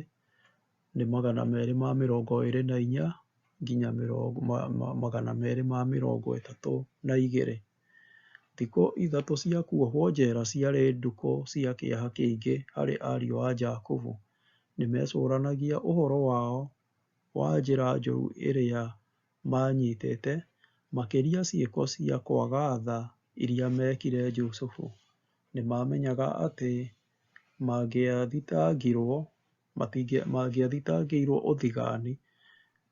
nĩ 224 nginya 232. Thikũ 3 cia kuohwo njera ciarĩ ndukũ cia kĩeha kĩingĩ harĩ ariũ a Jakubu. Nĩmecũranagia ũhoro wao wa njĩra njũru ĩrĩa maanyitĩte, makĩria ciĩko cia kwaga tha iria meekire Jusufu. Nĩmamenyaga atĩ mangĩathitangĩirwo ũthigani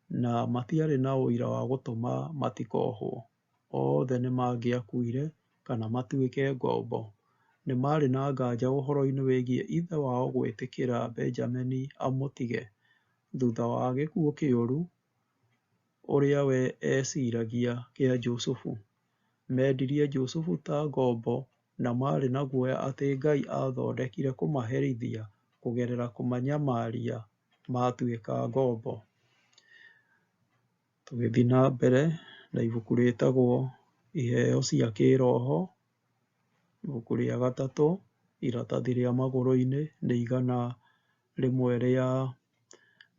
na matiarĩ na ũira wa gũtũma matikohwo. Othe nĩmangĩakuire kana matuĩke ngombo. Nĩ maarĩ na nganja ũhoro-inĩ wĩgiĩ ithe wao gwĩtĩkĩra Benjamini amũtige thutha wa gĩkuũ kĩũru ũrĩa we eciragia kĩa Jusufu. Mendirie Jusufu ta ngombo na maarĩ na guoya atĩ Ngai aathondekire kũmaherithia kũgerera kũmanyamaria matuĩka ngombo. Tũgĩthiĩ na mbere na ibuku rĩtagwo Iheo cia Kĩĩroho, ibuku rĩa gatatũ, iratathi rĩa magũrũ-inĩ nĩ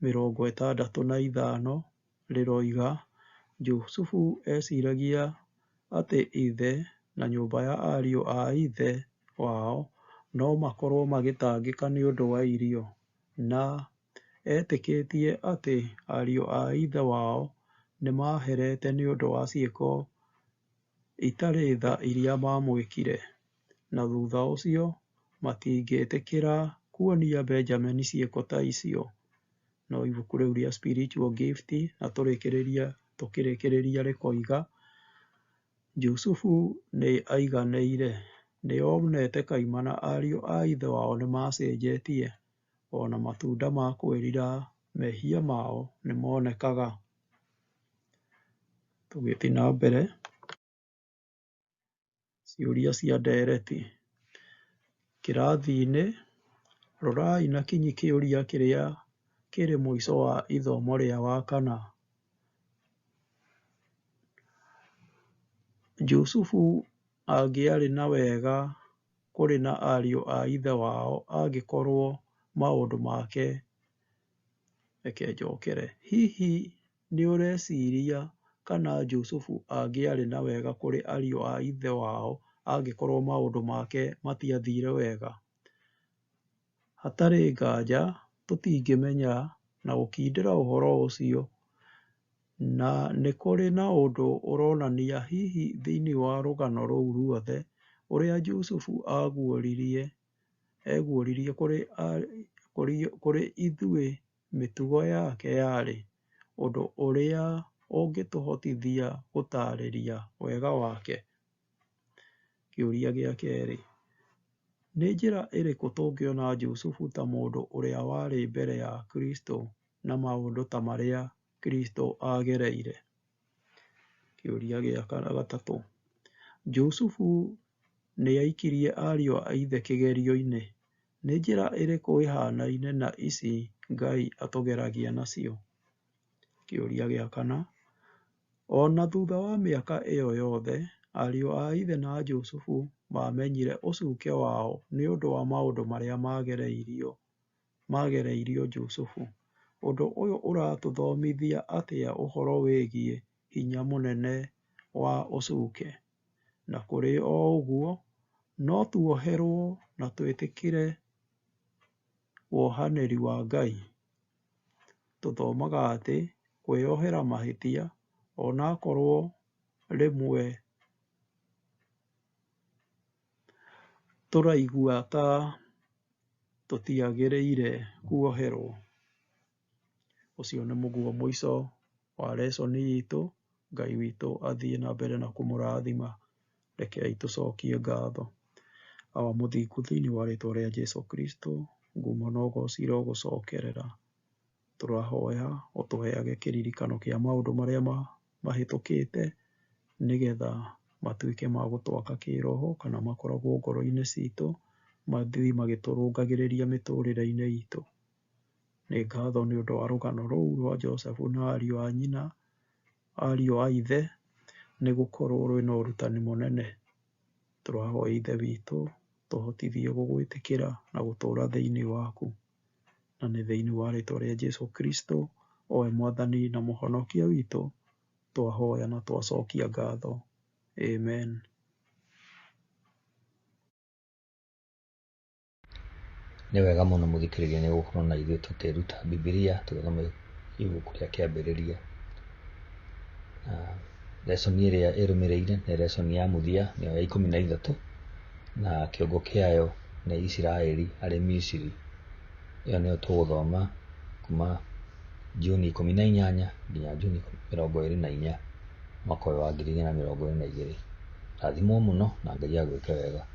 165 rĩroiga Jusufu eciragia atĩ ithe na nyũmba ya ariũ a ithe wao no makorũo magĩtangĩka nĩ ũndũ wa irio, na etĩkĩtie atĩ ariũ a ithe wao nĩ maherete nĩ ũndũ wa ciĩko itarĩ tha iria maamwĩkire, na thutha ũcio matingĩtĩkĩra kuonia Benjamini ciĩko ta icio. No ibuku rĩu rĩa Spiritual Gift na tũkĩrĩkĩrĩria rĩkoiga Jusufu nĩ aiganĩire, nĩ onete kaimana ariũ a ithe wao nĩ macenjetie, ona matunda ma kwĩrira mehia mao nĩ monekaga. Tũgĩthiĩ na mbere, ciũria cia ndereti. Kĩrathi-inĩ, rorai na kinyi kĩũria kĩrĩa kĩrĩ mũico wa ithomo rĩa Wakana. Jusufu angĩarĩ na wega kũrĩ na ariũ a ithe wao angĩkorũo maũndũ make. Reke njokere. Hihi nĩũreciria kana Jusufu angĩarĩ na wega kũrĩ ariũ a ithe wao angĩkorũo maũndũ make matiathire wega? Hatarĩ nganja tũtingĩmenya na gũkindĩra ũhoro ũcio, na nĩ kũrĩ na ũndũ ũronania hihi thĩinĩ wa rũgano rũu ruothe ũrĩa Jusufu aguũririe kũrĩ ithuĩ mĩtugo yake yarĩ, ũndũ ũrĩa ũngĩtũhotithia gũtaarĩria wega wake. Kĩũria gĩa kerĩ, nĩ njĩra ĩrĩkũ tũngĩona Jusufu ta mũndũ ũrĩa warĩ mbere ya Kristo na maũndũ ta marĩa Kristo aagereire? Kĩũria gĩa gatatũ, Jusufu nĩ aikirie ariũ a ithe kĩgerio-inĩ. Nĩ njĩra ĩrĩkũ ĩhaanaine na ici Ngai atũgeragia nacio? Kĩũria gĩa kana, ona thutha wa mĩaka ĩyo yothe, ariũ a ithe na Jusufu maamenyire ũcuke wao nĩ ũndũ wa maũndũ marĩa magereirio Jusufu. Ũndũ ũyũ ũratũthomithia atĩa ũhoro wĩgiĩ hinya mũnene wa ũcuke? Na kũrĩ o ũguo, no tuoherwo na twĩtĩkĩre wohanĩri wa Ngai. Tũthomaga atĩ kwĩyohera mahĩtia, onakorwo rĩmwe Tũraigua ta tũtiagĩrĩire kuoherwo? Ũcio nĩ mũguo mũico wa lesson itũ. Ngai witũ athiĩ na mbere na kũmũrathima. Rekei tũcokie ngatho. Awa mũthingu thĩinĩ wa rĩtwa rĩa Jesu Kristo, ngumo na ũgoci irogũcokerera. Tũrahoya ũtũheage kĩririkano kĩa maũndũ marĩa mahĩtũkĩte nĩgetha matuĩke ma gũtwaka kĩroho kana makoragwo ngoro-inĩ citũ, mathiĩ magĩtũrũngagĩrĩria mĩtũrĩre-inĩ itũ. Nĩ ngatho nĩ ũndũ wa rũgano rũu rwa Joseph na ariũ a nyina, ariũ a ithe, nĩ gũkorwo rwĩna ũrutani mũnene. Tũrahoya Ithe witũ tũhotithie gũgwĩtĩkĩra na gũtũũra thĩinĩ waku. Na nĩ thĩinĩ wa rĩtwa rĩa Jesu Kristo, o we Mwathani na Mũhonokia witũ, twahoya na twacokia ngatho. Amen. Nĩ wega mũno mũthikĩrĩria nĩ gũkorwo na ithuĩ tũkĩruta Bibilia tũgĩthoma ibuku rĩa kĩambĩrĩria. Na lesson ĩrĩa ĩrũmĩrĩire nĩ lesson ya mũthia nĩyo ya 13 na kĩongo kĩayo nĩ Isiraeli arĩ Misiri. Ĩyo nĩyo tũgũthoma kuma Juni 18 nginya Juni 24 mwaka ũyũ wa 2022. Rathimwo mũno na Ngai agwĩke wega.